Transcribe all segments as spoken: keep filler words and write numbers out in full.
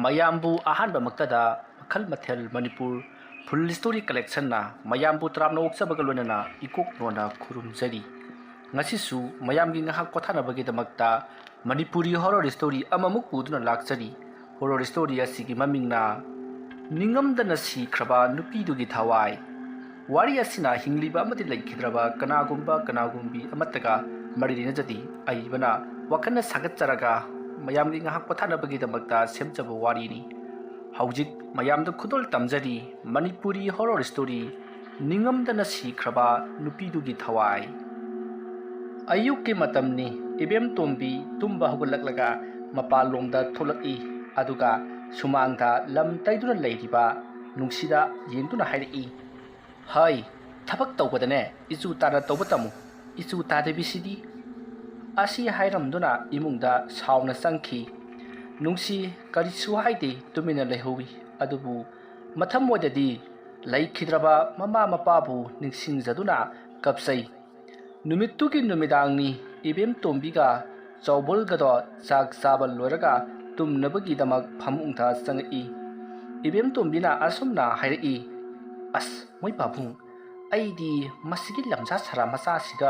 ꯃꯌꯥꯝꯕꯨ ꯑꯍꯥꯟꯕꯃꯛꯇꯗ ꯃꯈꯜ ꯃꯊꯦꯜ ꯃꯅꯤꯄꯨꯔ ꯐꯨꯜ ꯁ꯭ꯇꯣꯔꯤ ꯀꯂꯦꯛꯁꯟꯅ ꯃꯌꯥꯝꯕꯨ ꯇꯔꯥꯝꯅ ꯑꯣꯛꯆꯕꯒ ꯂꯣꯏꯅꯅ ꯏꯀꯣꯛ ꯅꯣꯟꯅ ꯈꯨꯔꯨꯝꯖꯔꯤ꯫ ꯉꯁꯤꯁꯨ ꯃꯌꯥꯝꯒꯤ ꯉꯥꯏꯍꯥꯛ ꯄꯣꯊꯥꯅꯕꯒꯤꯗꯃꯛꯇ ꯃꯅꯤꯄꯨꯔꯤ ꯍꯣꯔꯔ ꯁ꯭ꯇꯣꯔꯤ ꯑꯃꯃꯨꯛ ꯄꯨꯗꯨꯅ ꯂꯥꯛꯆꯔꯤ꯫ ꯍꯣꯔꯔ ꯁ꯭ꯇꯣꯔꯤ ꯑꯁꯤꯒꯤ ꯃꯃꯤꯡꯅ ꯅꯤꯡꯉꯝꯗꯅ ꯁꯤꯈ꯭ꯔꯕ ꯅꯨꯄꯤꯗꯨꯒꯤ ꯊꯋꯥꯏ꯫ ꯋꯥꯔꯤ ꯑꯁꯤꯅ ꯍꯤꯡꯂꯤꯕ ꯑꯃꯗꯤ ꯂꯩꯈꯤꯗ꯭ꯔꯕ ꯀꯅꯥꯒꯨꯝꯕ ꯀꯅꯥꯒꯨꯝꯕꯤ ꯑꯃꯠꯇꯒ ꯃꯔꯤ ꯂꯩꯅꯖꯗꯦ꯫ ꯑꯏꯕꯅ ꯋꯥꯈꯜꯅ ꯁꯥꯒꯠꯆꯔꯒ ꯃꯌꯥꯝꯒꯤ ꯉꯥꯏꯍꯥꯛ ꯄꯣꯊꯥꯅꯕꯒꯤꯗꯃꯛꯇ ꯁꯦꯝꯖꯕ ꯋꯥꯔꯤꯅꯤ꯫ ꯍꯧꯖꯤꯛ ꯃꯌꯥꯝꯗ ꯈꯨꯗꯣꯜ ꯇꯝꯖꯔꯤ ꯃꯅꯤꯄꯨꯔꯤ ꯍꯣꯔꯔ ꯁ꯭ꯇꯣꯔꯤ ꯅꯤꯡꯉꯝꯗꯅ ꯁꯤꯈ꯭ꯔꯕ ꯅꯨꯄꯤꯗꯨꯒꯤ ꯊꯋꯥꯏ꯫ ꯑꯌꯨꯛꯀꯤ ꯃꯇꯝꯅꯤ꯫ ꯏꯕꯦꯝꯇꯣꯝꯕꯤ ꯇꯨꯝꯕ ꯍꯧꯒꯠꯂꯛꯂꯒ ꯃꯄꯥꯟꯂꯣꯝꯗ ꯊꯣꯛꯂꯛꯏ꯫ ꯑꯗꯨꯒ ꯁꯨꯃꯥꯡꯗ ꯂꯝ ꯇꯩꯗꯨꯅ ꯂꯩꯔꯤꯕ ꯅꯨꯡꯁꯤꯗ ꯌꯦꯡꯗꯨꯅ ꯍꯥꯏꯔꯛꯏ, "ꯍꯩ, ꯊꯕꯛ ꯇꯧꯕꯗꯅꯦ ꯏꯆꯨ ꯇꯥꯅ ꯇꯧꯕ ꯇꯝꯃꯨ꯫ ꯏꯆꯨ ꯇꯥꯗꯕꯤꯁꯤꯗꯤ"꯫ ꯑꯁꯤ ꯍꯥꯏꯔꯝꯗꯨꯅ ꯏꯃꯨꯡꯗ ꯁꯥꯎꯅ ꯆꯪꯈꯤ꯫ ꯅꯨꯡꯁꯤ ꯀꯔꯤꯁꯨ ꯍꯥꯏꯗꯦ, ꯇꯨꯃꯤꯟꯅ ꯂꯩꯍꯧꯏ꯫ ꯑꯗꯨꯕꯨ ꯃꯊꯃꯣꯏꯗꯗꯤ ꯂꯩꯈꯤꯗ꯭ꯔꯕ ꯃꯃꯥ ꯃꯄꯥꯕꯨ ꯅꯤꯡꯁꯤꯡꯖꯗꯨꯅ ꯀꯞꯆꯩ꯫ ꯅꯨꯃꯤꯠꯇꯨꯒꯤ ꯅꯨꯃꯤꯗꯥꯡꯅꯤ꯫ ꯏꯕꯦꯝꯇꯣꯝꯕꯤꯒ ꯆꯥꯎꯕꯜꯒꯗꯣ ꯆꯥꯛ ꯆꯥꯕ ꯂꯣꯏꯔꯒ ꯇꯨꯝꯅꯕꯒꯤꯗꯃꯛ ꯐꯃꯨꯡꯗ ꯆꯪꯉꯛꯏ꯫ ꯏꯕꯦꯝꯇꯣꯝꯕꯤꯅ ꯑꯁꯨꯝꯅ ꯍꯥꯏꯔꯛꯏ, "ꯑꯁ, ꯃꯣꯏ ꯄꯥꯕꯨꯡ, ꯑꯩꯗꯤ ꯃꯁꯤꯒꯤ ꯂꯝꯖꯥ ꯁꯔꯥ ꯃꯆꯥꯁꯤꯒ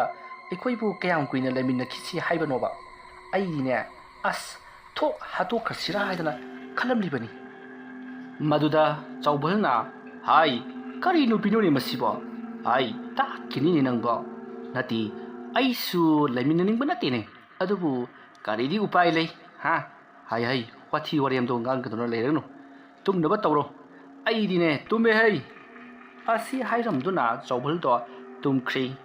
ꯑꯩꯈꯣꯏꯕꯨ ꯀꯌꯥꯝ ꯀꯨꯏꯅ ꯂꯩꯃꯤꯟꯅꯈꯤꯁꯤ ꯍꯥꯏꯕꯅꯣꯕ? ꯑꯩꯗꯤꯅꯦ, ꯑꯁ, ꯊꯣꯛ ꯍꯥꯠꯇꯣꯛꯈ꯭ꯔꯁꯤꯔꯥ ꯍꯥꯏꯗꯅ ꯈꯜꯂꯝꯂꯤꯕꯅꯤ"꯫ ꯃꯗꯨꯗ ꯆꯥꯎꯕꯜꯅ, "ꯍꯥꯏ, ꯀꯔꯤ ꯅꯨꯄꯤꯅꯣꯅꯦ ꯃꯁꯤꯕꯣ? ꯍꯥꯏ, ꯇꯥꯛꯈꯤꯅꯤꯅꯦ ꯅꯪꯕꯣ꯫ ꯅꯠꯇꯦ, ꯑꯩꯁꯨ ꯂꯩꯃꯤꯟꯅꯅꯤꯡꯕ ꯅꯠꯇꯦꯅꯦ꯫ ꯑꯗꯨꯕꯨ ꯀꯔꯤꯗꯤ ꯎꯄꯥꯏ ꯂꯩ, ꯍꯥ? ꯍꯥꯏ, ꯍꯥꯏ, ꯋꯥꯊꯤ ꯋꯥꯔꯦꯝꯗꯣ ꯉꯥꯡꯒꯗꯨꯅ ꯂꯩꯔꯒꯅꯨ꯫ ꯇꯨꯝꯅꯕ ꯇꯧꯔꯣ꯫ ꯑꯩꯗꯤꯅꯦ, ꯇꯨꯝꯃꯦ ꯍꯩ"꯫ ꯑꯁꯤ ꯍꯥꯏꯔꯝꯗꯨꯅ ꯆꯥꯎꯕꯜꯗꯣ ꯇꯨꯝꯈ꯭ꯔꯦ꯫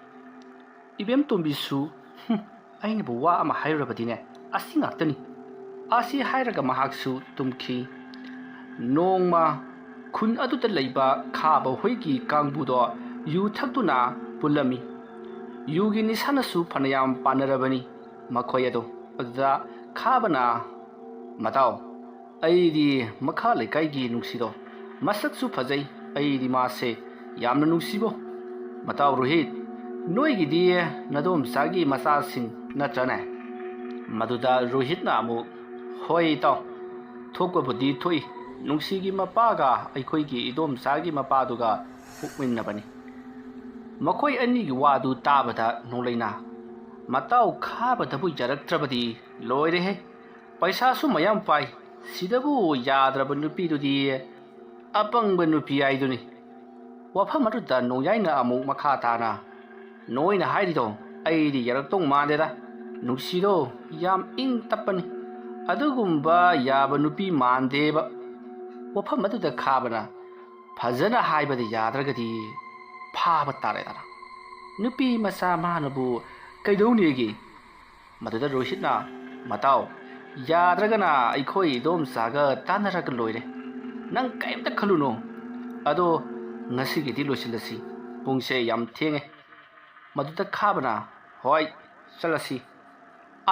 ꯏꯕꯦꯝꯇꯣꯝꯕꯤꯁꯨ, "ꯍꯨꯝ, ꯑꯩꯅꯕꯨ ꯋꯥ ꯑꯃ ꯍꯥꯏꯔꯨꯔꯕꯗꯤꯅꯦ, ꯑꯁꯤ ꯉꯥꯛꯇꯅꯤ"꯫ ꯑꯁꯤ ꯍꯥꯏꯔꯒ ꯃꯍꯥꯛꯁꯨ ꯇꯨꯝꯈꯤ꯫ ꯅꯣꯡꯃ ꯈꯨꯟ ꯑꯗꯨꯗ ꯂꯩꯕ ꯈꯥꯕ ꯍꯣꯏꯒꯤ ꯀꯥꯡꯕꯨꯗꯣ ꯌꯨ ꯊꯛꯇꯨꯅ ꯄꯨꯜꯂꯝꯃꯤ꯫ ꯌꯨꯒꯤ ꯅꯤꯁꯥꯅꯁꯨ ꯐꯅꯌꯥꯝ ꯄꯥꯟꯅꯔꯕꯅꯤ ꯃꯈꯣꯏ ꯑꯗꯣ꯫ ꯑꯗꯨꯗ ꯈꯥꯕꯅ, "ꯃꯇꯥꯎ, ꯑꯩꯗꯤ ꯃꯈꯥ ꯂꯩꯀꯥꯏꯒꯤ ꯅꯨꯡꯁꯤꯗꯣ ꯃꯁꯛꯁꯨ ꯐꯖꯩ, ꯑꯩꯗꯤ ꯃꯥꯁꯦ ꯌꯥꯝꯅ ꯅꯨꯡꯁꯤꯕꯣ꯫ ꯃꯇꯥꯎ ꯔꯣꯍꯤꯠ, ꯅꯣꯏꯒꯤꯗꯤ ꯅꯗꯣꯝꯆꯥꯒꯤ ꯃꯆꯥꯁꯤꯡ ꯅꯠꯇ꯭ꯔꯅꯦ?" ꯃꯗꯨꯗ ꯔꯣꯍꯤꯠꯅ ꯑꯃꯨꯛ, "ꯍꯣꯏ ꯏꯇꯥꯎ, ꯊꯣꯛꯄꯕꯨꯗꯤ ꯊꯣꯛꯏ꯫ ꯅꯨꯡꯁꯤꯒꯤ ꯃꯄꯥꯒ ꯑꯩꯈꯣꯏꯒꯤ ꯏꯗꯣꯝꯆꯥꯒꯤ ꯃꯄꯥꯗꯨꯒ ꯄꯣꯛꯃꯤꯟꯅꯕꯅꯤ꯫ ꯃꯈꯣꯏ ꯑꯅꯤꯒꯤ ꯋꯥꯗꯨ ꯇꯥꯕꯗ ꯅꯣꯡꯂꯩꯅ ꯃꯇꯥꯎ ꯈꯥꯕꯗꯕꯨ ꯌꯥꯔꯛꯇ꯭ꯔꯕꯗꯤ ꯂꯣꯏꯔꯦꯍꯦ꯫ ꯄꯩꯁꯥꯁꯨ ꯃꯌꯥꯝ ꯄꯥꯏ, ꯁꯤꯗꯕꯨ ꯌꯥꯗ꯭ꯔꯕ ꯅꯨꯄꯤꯗꯨꯗꯤ ꯑꯄꯪꯕ ꯅꯨꯄꯤ ꯍꯥꯏꯗꯨꯅꯤ꯫ ꯋꯥꯐꯝ ꯑꯗꯨꯗ ꯅꯣꯡꯌꯥꯏꯅ ꯑꯃꯨꯛ ꯃꯈꯥ ꯇꯥꯅ, "ꯅꯣꯏꯅ ꯍꯥꯏꯔꯤꯗꯣ ꯑꯩꯗꯤ ꯌꯥꯔꯛꯇꯧ ꯃꯥꯟꯗꯦꯗ꯫ ꯅꯨꯡꯁꯤꯗꯣ ꯌꯥꯝ ꯏꯪ ꯇꯞꯄꯅꯤ꯫ ꯑꯗꯨꯒꯨꯝꯕ ꯌꯥꯕ ꯅꯨꯄꯤ ꯃꯥꯟꯗꯦꯕ"꯫ ꯋꯥꯐꯝ ꯑꯗꯨꯗ ꯈꯥꯕꯅ, "ꯐꯖꯅ ꯍꯥꯏꯕꯗ ꯌꯥꯗ꯭ꯔꯒꯗꯤ ꯐꯥꯕ ꯇꯥꯔꯦꯗꯅ꯫ ꯅꯨꯄꯤ ꯃꯆꯥ ꯃꯥꯅꯕꯨ ꯀꯩꯗꯧꯅꯤꯒꯦ?" ꯃꯗꯨꯗ ꯔꯣꯍꯤꯠꯅ, "ꯃꯇꯥꯎ, ꯌꯥꯗ꯭ꯔꯒꯅ ꯑꯩꯈꯣꯏ ꯏꯗꯣꯝꯆꯥꯒ ꯇꯥꯟꯅꯔꯒ ꯂꯣꯏꯔꯦ꯫ ꯅꯪ ꯀꯔꯤꯝꯇ ꯈꯜꯂꯨꯅꯨ꯫ ꯑꯗꯣ ꯉꯁꯤꯒꯤꯗꯤ ꯂꯣꯏꯁꯤꯜꯂꯁꯤ꯫ ꯄꯨꯡꯁꯦ ꯌꯥꯝ ꯊꯦꯡꯉꯦ"꯫ ꯃꯗꯨꯗ ꯈꯥꯕꯅ, "ꯍꯣꯏ, ꯆꯠꯂꯁꯤ"꯫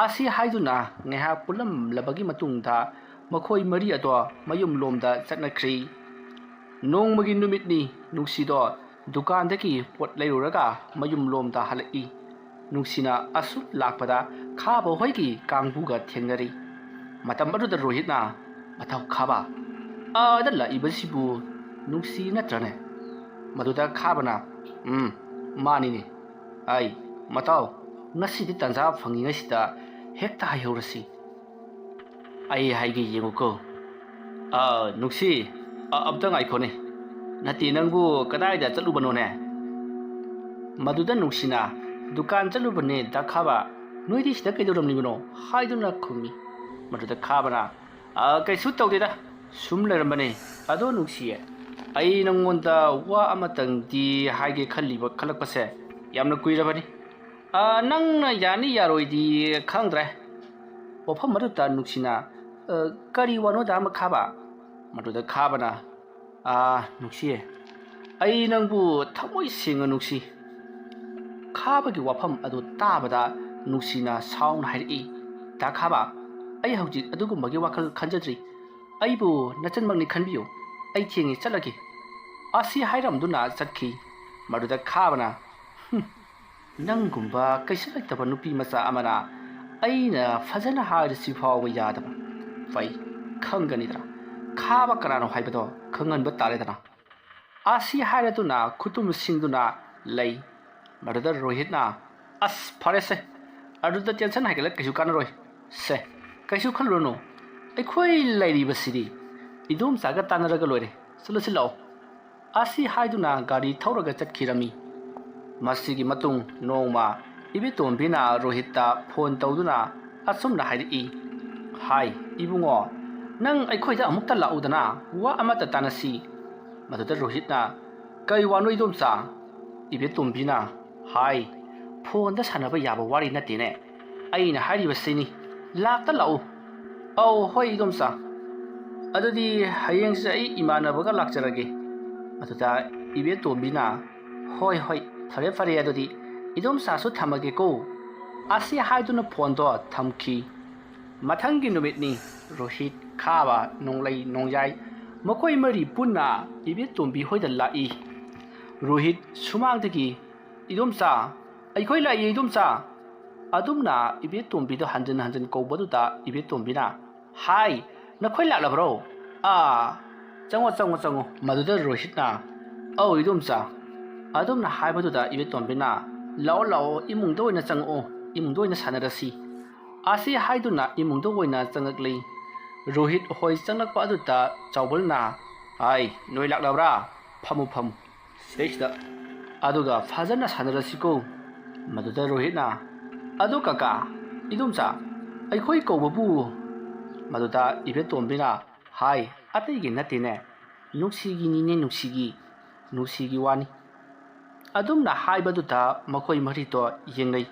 ꯑꯁꯤ ꯍꯥꯏꯗꯨꯅ ꯉꯥꯏꯍꯥꯛ ꯄꯨꯜꯂꯝꯂꯕꯒꯤ ꯃꯇꯨꯡꯗ ꯃꯈꯣꯏ ꯃꯔꯤ ꯑꯗꯣ ꯃꯌꯨꯝꯂꯣꯝꯗ ꯆꯠꯅꯈ꯭ꯔꯤ꯫ ꯅꯣꯡꯃꯒꯤ ꯅꯨꯃꯤꯠꯅꯤ꯫ ꯅꯨꯡꯁꯤꯗꯣ ꯗꯨꯀꯥꯟꯗꯒꯤ ꯄꯣꯠ ꯂꯩꯔꯨꯔꯒ ꯃꯌꯨꯝꯂꯣꯝꯗ ꯍꯜꯂꯛꯏ꯫ ꯅꯨꯡꯁꯤꯅ ꯑꯁꯨꯝ ꯂꯥꯛꯄꯗ ꯈꯥꯕ ꯍꯣꯏꯒꯤ ꯀꯥꯡꯕꯨꯒ ꯊꯦꯡꯅꯔꯤ꯫ ꯃꯇꯝ ꯑꯗꯨꯗ ꯔꯣꯍꯤꯠꯅ, "ꯃꯇꯥꯎ ꯈꯥꯕ, ꯑꯥꯗ ꯂꯥꯛꯏꯕꯁꯤꯕꯨ ꯅꯨꯡꯁꯤ ꯅꯠꯇ꯭ꯔꯅꯦ?" ꯃꯗꯨꯗ ꯈꯥꯕꯅ, "ꯎꯝ, ꯃꯥꯅꯤꯅꯦ꯫ ꯑꯩ, ꯃꯇꯥꯎ, ꯉꯁꯤꯗꯤ ꯇꯥꯟꯖꯥ ꯐꯪꯉꯤꯉꯩꯁꯤꯗ ꯍꯦꯛꯇ ꯍꯥꯏꯍꯧꯔꯁꯤ꯫ ꯑꯩ ꯍꯥꯏꯒꯦ ꯌꯦꯡꯉꯨꯀꯣ꯫ ꯑꯥ, ꯅꯨꯡꯁꯤ, ꯑ-, ꯑꯝꯇ ꯉꯥꯏꯈꯣꯅꯦ꯫ ꯅꯠꯇꯦ, ꯅꯪꯕꯨ ꯀꯗꯥꯏꯗ ꯆꯠꯂꯨꯕꯅꯣꯅꯦ?" ꯃꯗꯨꯗ ꯅꯨꯡꯁꯤꯅ, "ꯗꯨꯀꯥꯟ ꯆꯠꯂꯨꯕꯅꯦ, ꯗꯥ ꯈꯥꯕ꯫ ꯅꯣꯏꯗꯤ ꯁꯤꯗ ꯀꯩꯗꯧꯔꯝꯂꯤꯕꯅꯣ?" ꯍꯥꯏꯗꯨꯅ ꯈꯨꯝꯃꯤ꯫ ꯃꯗꯨꯗ ꯈꯥꯕꯅ, "ꯑ, ꯀꯩꯁꯨ ꯇꯧꯗꯦꯗ, ꯁꯨꯝ ꯂꯩꯔꯝꯕꯅꯦ꯫ ꯑꯗꯣ ꯅꯨꯡꯁꯤꯌꯦ, ꯑꯩ ꯅꯪꯉꯣꯟꯗ ꯋꯥ ꯑꯃꯇꯪꯗꯤ ꯍꯥꯏꯒꯦ ꯈꯜꯂꯤꯕ, ꯈꯜꯂꯛꯄꯁꯦ ꯌꯥꯝꯅ ꯀꯨꯏꯔꯕꯅꯤ꯫ ꯑ, ꯅꯪꯅ ꯌꯥꯅꯤ ꯌꯥꯔꯣꯏꯗꯤ ꯈꯪꯗ꯭ꯔꯦ"꯫ ꯋꯥꯐꯝ ꯑꯗꯨꯗ ꯅꯨꯡꯁꯤꯅ, "ꯑ, ꯀꯔꯤ ꯋꯥꯅꯣ ꯗꯥ ꯈꯥꯕ?" ꯃꯗꯨꯗ ꯈꯥꯕꯅ, "ꯑꯥ, ꯅꯨꯡꯁꯤꯌꯦ, ꯑꯩ ꯅꯪꯕꯨ ꯊꯃꯣꯏ ꯁꯦꯡꯅ ꯅꯨꯡꯁꯤ"꯫ ꯈꯥꯕꯒꯤ ꯋꯥꯐꯝ ꯑꯗꯨ ꯇꯥꯕꯗ ꯅꯨꯡꯁꯤꯅ ꯁꯥꯎꯅ ꯍꯥꯏꯔꯛꯏ, "ꯗꯥ ꯈꯥꯕ, ꯑꯩ ꯍꯧꯖꯤꯛ ꯑꯗꯨꯒꯨꯝꯕꯒꯤ ꯋꯥꯈꯜ ꯈꯟꯖꯗ꯭ꯔꯤ꯫ ꯑꯩꯕꯨ ꯅꯆꯟꯃꯛꯅꯤ ꯈꯟꯕꯤꯌꯨ꯫ ꯑꯩ ꯊꯦꯡꯉꯦ, ꯆꯠꯂꯒꯦ"꯫ ꯑꯁꯤ ꯍꯥꯏꯔꯝꯗꯨꯅ ꯆꯠꯈꯤ꯫ ꯃꯗꯨꯗ ꯈꯥꯕꯅ, "ꯍꯨꯝ, ꯅꯪꯒꯨꯝꯕ ꯀꯩꯁꯨ ꯂꯩꯇꯕ ꯅꯨꯄꯤ ꯃꯆꯥ ꯑꯃꯅ ꯑꯩꯅ ꯐꯖꯅ ꯍꯥꯏꯔꯁꯤ ꯐꯥꯎꯕ ꯌꯥꯗꯕ꯫ ꯐꯩ, ꯈꯪꯒꯅꯤꯗꯅ꯫ ꯈꯥꯕ ꯀꯅꯥꯅꯣ ꯍꯥꯏꯕꯗꯣ ꯈꯪꯍꯟꯕ ꯇꯥꯔꯦꯗꯅ꯫ ꯑꯁꯤ ꯍꯥꯏꯔꯗꯨꯅ ꯈꯨꯇꯨꯝ ꯁꯤꯡꯗꯨꯅ ꯂꯩ꯫ ꯃꯗꯨꯗ ꯔꯣꯍꯤꯠꯅ, "ꯑꯁ, ꯐꯔꯦꯁꯦ, ꯑꯗꯨꯗ ꯇꯦꯟꯁꯟ ꯍꯥꯏꯒꯠꯂ ꯀꯩꯁꯨ ꯀꯥꯟꯅꯔꯣꯏ꯫ ꯁꯦ, ꯀꯩꯁꯨ ꯈꯜꯂꯨꯔꯅꯨ, ꯑꯩꯈꯣꯏ ꯂꯩꯔꯤꯕꯁꯤꯗꯤ ꯏꯗꯣꯝꯆꯥꯒ ꯇꯥꯟꯅꯔꯒ ꯂꯣꯏꯔꯦ꯫ ꯆꯠꯂꯁꯤ ꯂꯥꯛꯑꯣ"꯫ ꯑꯁꯤ ꯍꯥꯏꯗꯨꯅ ꯒꯥꯔꯤ ꯊꯧꯔꯒ ꯆꯠꯈꯤꯔꯝꯃꯤ꯫ ꯃꯁꯤꯒꯤ ꯃꯇꯨꯡ ꯅꯣꯡꯃ ꯏꯕꯦꯇꯣꯝꯕꯤꯅ ꯔꯣꯍꯤꯠꯇ ꯐꯣꯟ ꯇꯧꯗꯨꯅ ꯑꯁꯨꯝꯅ ꯍꯥꯏꯔꯛꯏ, "ꯍꯥꯏ, ꯏꯕꯨꯡꯉꯣ, ꯅꯪ ꯑꯩꯈꯣꯏꯗ ꯑꯃꯨꯛꯇ ꯂꯥꯛꯎꯗꯅ, ꯋꯥ ꯑꯃꯇ ꯇꯥꯟꯅꯁꯤ"꯫ ꯃꯗꯨꯗ ꯔꯣꯍꯤꯠꯅ, "ꯀꯩ ꯋꯥꯅꯣ ꯏꯗꯣꯝꯆꯥ?" ꯏꯕꯦꯇꯣꯝꯕꯤꯅ, "ꯍꯥꯏ, ꯐꯣꯟꯗ ꯁꯥꯟꯅꯕ ꯌꯥꯕ ꯋꯥꯔꯤ ꯅꯠꯇꯦꯅꯦ꯫ ꯑꯩꯅ ꯍꯥꯏꯔꯤꯕꯁꯤꯅꯤ, ꯂꯥꯛꯇ ꯂꯥꯛꯎ"꯫ "ꯑꯧ, ꯍꯣꯏ ꯏꯗꯣꯝꯆꯥ, ꯑꯗꯨꯗꯤ ꯍꯌꯦꯡꯁꯦ ꯑꯩ ꯏꯃꯥꯟꯅꯕꯒ ꯂꯥꯛꯆꯔꯒꯦ"꯫ ꯑꯗꯨꯗ ꯏꯕꯦꯇꯣꯝꯕꯤꯅ, "ꯍꯣꯏ, ꯍꯣꯏ, ꯐꯔꯦ, ꯐꯔꯦ, ꯑꯗꯨꯗꯤ ꯏꯗꯣꯝꯆꯥꯁꯨ ꯊꯝꯃꯒꯦꯀꯣ"꯫ ꯑꯁꯤ ꯍꯥꯏꯗꯨꯅ ꯐꯣꯟꯗꯣ ꯊꯝꯈꯤ꯫ ꯃꯊꯪꯒꯤ ꯅꯨꯃꯤꯠꯅꯤ꯫ ꯔꯣꯍꯤꯠ, ꯈꯥꯕ, ꯅꯣꯡꯂꯩ, ꯅꯣꯡꯌꯥꯏ, ꯃꯈꯣꯏ ꯃꯔꯤ ꯄꯨꯟꯅ ꯏꯕꯦꯇꯣꯝꯕꯤ ꯍꯣꯏꯗ ꯂꯥꯛꯏ꯫ ꯔꯣꯍꯤꯠ ꯁꯨꯃꯥꯡꯗꯒꯤ, "ꯏꯗꯣꯝꯆꯥ, ꯑꯩꯈꯣꯏ ꯂꯥꯛꯏ ꯏꯗꯣꯝꯆꯥ"꯫ ꯑꯗꯨꯝꯅ ꯏꯕꯦꯇꯣꯝꯕꯤꯗꯣ ꯍꯟꯖꯤꯟ ꯍꯟꯖꯤꯟ ꯀꯧꯕꯗꯨꯗ ꯏꯕꯦꯇꯣꯝꯕꯤꯅ, "ꯍꯥꯏ, ꯅꯈꯣꯏ ꯂꯥꯛꯂꯕ꯭ꯔꯣ? ꯑꯥ, ꯆꯪꯉꯣ, ꯆꯪꯉꯣ, ꯆꯪꯉꯣ"꯫ ꯃꯗꯨꯗ ꯔꯣꯍꯤꯠꯅ, "ꯑꯧ ꯏꯗꯣꯝꯆꯥ"꯫ ꯑꯗꯨꯝꯅ ꯍꯥꯏꯕꯗꯨꯗ ꯏꯕꯦꯇꯣꯝꯕꯤꯅ, "ꯂꯥꯛꯑꯣ, ꯂꯥꯛꯑꯣ, ꯏꯃꯨꯡꯗ ꯑꯣꯏꯅ ꯆꯪꯉꯛꯑꯣ, ꯏꯃꯨꯡꯗ ꯑꯣꯏꯅ ꯁꯥꯟꯅꯔꯁꯤ"꯫ ꯑꯁꯤ ꯍꯥꯏꯗꯨꯅ ꯏꯃꯨꯡꯗ ꯑꯣꯏꯅ ꯆꯪꯉꯛꯂꯤ꯫ ꯔꯣꯍꯤꯠ ꯍꯣꯏ ꯆꯪꯂꯛꯄ ꯑꯗꯨꯗ ꯆꯥꯎꯕꯜꯅ, "ꯍꯥꯏ, ꯅꯣꯏ ꯂꯥꯛꯂꯕ꯭ꯔꯥ? ꯐꯝꯃꯨ, ꯐꯝꯃꯨ ꯁꯤꯗꯩꯁꯤꯗ, ꯑꯗꯨꯒ ꯐꯖꯅ ꯁꯥꯟꯅꯔꯁꯤꯀꯣ"꯫ ꯃꯗꯨꯗ ꯔꯣꯍꯤꯠꯅ, "ꯑꯗꯣ ꯀꯀꯥ, ꯏꯗꯣꯝꯆꯥ, ꯑꯩꯈꯣꯏ ꯀꯧꯕꯕꯨ"꯫ ꯃꯗꯨꯗ ꯏꯕꯦꯇꯣꯝꯕꯤꯅ, "ꯍꯥꯏ, ꯑꯇꯩꯒꯤ ꯅꯠꯇꯦꯅꯦ, ꯅꯨꯡꯁꯤꯒꯤꯅꯤꯅꯦ, ꯅꯨꯡꯁꯤꯒꯤ, ꯅꯨꯡꯁꯤꯒꯤ ꯋꯥꯅꯤ"꯫ ꯑꯗꯨꯝꯅ ꯍꯥꯏꯕꯗꯨꯗ ꯃꯈꯣꯏ ꯃꯔꯤꯗꯣ ꯌꯦꯡꯅꯩ꯫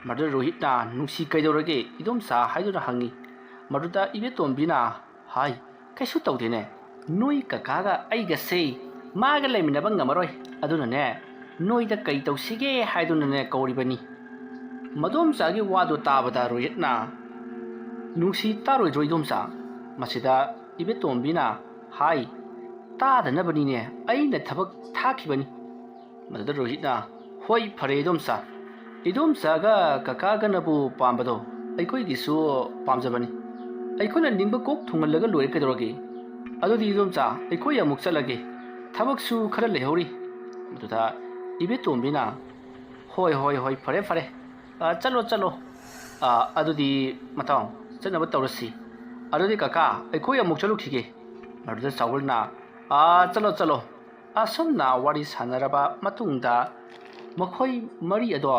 ꯃꯗꯨꯗ ꯔꯣꯍꯤꯠꯅ, "ꯅꯨꯡꯁꯤ ꯀꯩꯗꯧꯔꯒꯦ ꯏꯗꯣꯝꯆꯥ?" ꯍꯥꯏꯗꯨꯅ ꯍꯪꯉꯤ꯫ ꯃꯗꯨꯗ ꯏꯕꯦꯇꯣꯝꯕꯤꯅ, "ꯍꯥꯏ, ꯀꯩꯁꯨ ꯇꯧꯗꯦꯅꯦ꯫ ꯅꯣꯏ ꯀꯀꯥꯒ ꯑꯩꯒꯁꯦ ꯃꯥꯒ ꯂꯩꯃꯤꯟꯅꯕ ꯉꯝꯃꯔꯣꯏ꯫ ꯑꯗꯨꯅꯅꯦ, ꯅꯣꯏꯗ ꯀꯩ ꯇꯧꯁꯤꯒꯦ ꯍꯥꯏꯗꯨꯅꯅꯦ ꯀꯧꯔꯤꯕꯅꯤ"꯫ ꯃꯗꯣꯝꯆꯥꯒꯤ ꯋꯥꯗꯨ ꯇꯥꯕꯗ ꯔꯣꯍꯤꯠꯅ, "ꯅꯨꯡꯁꯤ ꯇꯥꯔꯣꯏꯗ꯭ꯔꯣ ꯏꯗꯣꯝꯆꯥ?" ꯃꯁꯤꯗ ꯏꯕꯦꯇꯣꯝꯕꯤꯅ, "ꯍꯥꯏ, ꯇꯥꯗꯅꯕꯅꯤꯅꯦ ꯑꯩꯅ ꯊꯕꯛ ꯊꯥꯈꯤꯕꯅꯤ"꯫ ꯃꯗꯨꯗ ꯔꯣꯍꯤꯠꯅ, "ꯍꯣꯏ, ꯐꯔꯦ ꯏꯗꯣꯝꯆꯥ, ꯏꯗꯣꯝꯆꯥꯒ ꯀꯀꯥꯒꯅꯕꯨ ꯄꯥꯝꯕꯗꯣ ꯑꯩꯈꯣꯏꯒꯤꯁꯨ ꯄꯥꯝꯖꯕꯅꯤ"꯫ ꯑꯩꯈꯣꯏꯅ ꯅꯤꯡꯕ ꯀꯣꯛ ꯊꯨꯡꯍꯜꯂꯒ ꯂꯣꯏꯔꯦ, ꯀꯩꯗꯧꯔꯒꯦ? ꯑꯗꯨꯗꯤ ꯏꯗꯣꯝꯆꯥ, ꯑꯩꯈꯣꯏ ꯑꯃꯨꯛ ꯆꯠꯂꯒꯦ, ꯊꯕꯛꯁꯨ ꯈꯔ ꯂꯩꯍꯧꯔꯤ꯫ ꯑꯗꯨꯗ ꯏꯕꯦꯇꯣꯝꯕꯤꯅ, "ꯍꯣꯏ, ꯍꯣꯏ, ꯍꯣꯏ, ꯐꯔꯦ, ꯐꯔꯦ꯫ ꯑ, ꯆꯠꯂꯣ, ꯆꯠꯂꯣ꯫ ꯑ, ꯑꯗꯨꯗꯤ ꯃꯇꯥꯎ, ꯆꯠꯅꯕ ꯇꯧꯔꯁꯤ꯫ ꯑꯗꯨꯗꯤ ꯀꯀꯥ, ꯑꯩꯈꯣꯏ ꯑꯃꯨꯛ ꯆꯠꯂꯨꯈꯤꯒꯦ꯫" ꯃꯗꯨꯗ ꯆꯥꯎꯕꯜꯅ, "ꯑ, ꯆꯠꯂꯣ, ꯆꯠꯂꯣ꯫" ꯑꯁꯨꯝꯅ ꯋꯥꯔꯤ ꯁꯥꯟꯅꯔꯕ ꯃꯇꯨꯡꯗ ꯃꯈꯣꯏ ꯃꯔꯤ ꯑꯗꯣ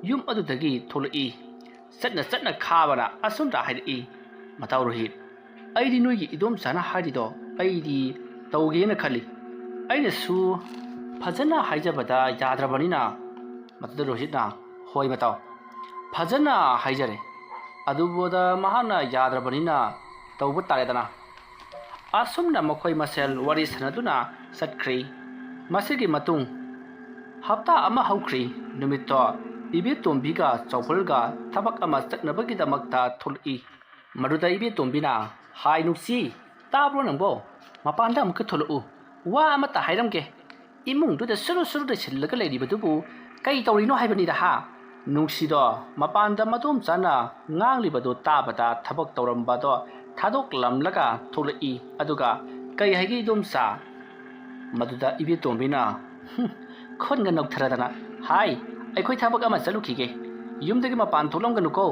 ꯌꯨꯝ ꯑꯗꯨꯗꯒꯤ ꯊꯣꯛꯂꯛꯏ꯫ ꯆꯠꯅ ꯆꯠꯅ ꯈꯥꯕꯅ ꯑꯁꯨꯝꯅ ꯍꯥꯏꯔꯛꯏ, "ꯃꯇꯥꯎ ꯔꯣꯍꯤꯠ, ꯑꯩꯗꯤ ꯅꯣꯏꯒꯤ ꯏꯗꯣꯝꯆꯥꯅ ꯍꯥꯏꯔꯤꯗꯣ ꯑꯩꯗꯤ ꯇꯧꯒꯦꯅ ꯈꯜꯂꯤ꯫ ꯑꯩꯅꯁꯨ ꯐꯖꯅ ꯍꯥꯏꯖꯕꯗ ꯌꯥꯗ꯭ꯔꯕꯅꯤꯅ꯫" ꯃꯗꯨꯗ ꯔꯣꯍꯤꯠꯅ, "ꯍꯣꯏ ꯃꯇꯥꯎ, ꯐꯖꯅ ꯍꯥꯏꯖꯔꯦ꯫ ꯑꯗꯨꯕꯨꯗ ꯃꯍꯥꯛꯅ ꯌꯥꯗ꯭ꯔꯕꯅꯤꯅ ꯇꯧꯕ ꯇꯥꯔꯦꯗꯅ꯫" ꯑꯁꯨꯝꯅ ꯃꯈꯣꯏ ꯃꯁꯦꯜ ꯋꯥꯔꯤ ꯁꯥꯟꯅꯗꯨꯅ ꯆꯠꯈ꯭ꯔꯤ꯫ ꯃꯁꯤꯒꯤ ꯃꯇꯨꯡ ꯍꯞꯇꯥ ꯑꯃ ꯍꯧꯈ꯭ꯔꯤ꯫ ꯅꯨꯃꯤꯠꯇꯣ ꯏꯕꯦꯇꯣꯝꯕꯤꯒ ꯆꯥꯎꯕꯜꯒ ꯊꯕꯛ ꯑꯃ ꯆꯠꯅꯕꯒꯤꯗꯃꯛꯇ ꯊꯣꯛꯂꯛꯏ꯫ ꯃꯗꯨꯗ ꯏꯕꯦꯇꯣꯝꯕꯤꯅ, "ꯍꯥꯏ ꯅꯨꯡꯁꯤ, ꯇꯥꯕ꯭ꯔꯣ ꯅꯪꯕꯣ? ꯃꯄꯥꯟꯗ ꯑꯃꯨꯛꯀ ꯊꯣꯛꯂꯛꯎ꯫ ꯋꯥ ꯑꯃꯇ ꯍꯥꯏꯔꯝꯒꯦ꯫ ꯏꯃꯨꯡꯗꯨꯗ ꯁꯨꯔꯨ ꯁꯨꯔꯨ ꯂꯩꯁꯤꯜꯂꯒ ꯂꯩꯔꯤꯕꯗꯨꯕꯨ ꯀꯩ ꯇꯧꯔꯤꯅꯣ ꯍꯥꯏꯕꯅꯤꯗ ꯍꯥ?" ꯅꯨꯡꯁꯤꯗꯣ ꯃꯄꯥꯟꯗ ꯃꯗꯣꯝꯆꯥꯅ ꯉꯥꯡꯂꯤꯕꯗꯨ ꯇꯥꯕꯗ ꯊꯕꯛ ꯇꯧꯔꯝꯕꯗꯣ ꯊꯥꯗꯣꯛꯂꯝꯂꯒ ꯊꯣꯛꯂꯛꯏ꯫ ꯑꯗꯨꯒ, "ꯀꯩ ꯍꯥꯏꯒꯦ ꯏꯗꯣꯝꯆꯥ?" ꯃꯗꯨꯗ ꯏꯕꯦꯇꯣꯝꯕꯤꯅ, ꯍꯨꯝ, ꯈꯨꯟꯒ ꯅꯣꯛꯊꯔꯗꯅ, "ꯍꯥꯏ, ꯑꯩꯈꯣꯏ ꯊꯕꯛ ꯑꯃ ꯆꯠꯂꯨꯈꯤꯒꯦ꯫ ꯌꯨꯝꯗꯒꯤ ꯃꯄꯥꯟ ꯊꯣꯛꯂꯝꯒꯅꯨꯀꯣ꯫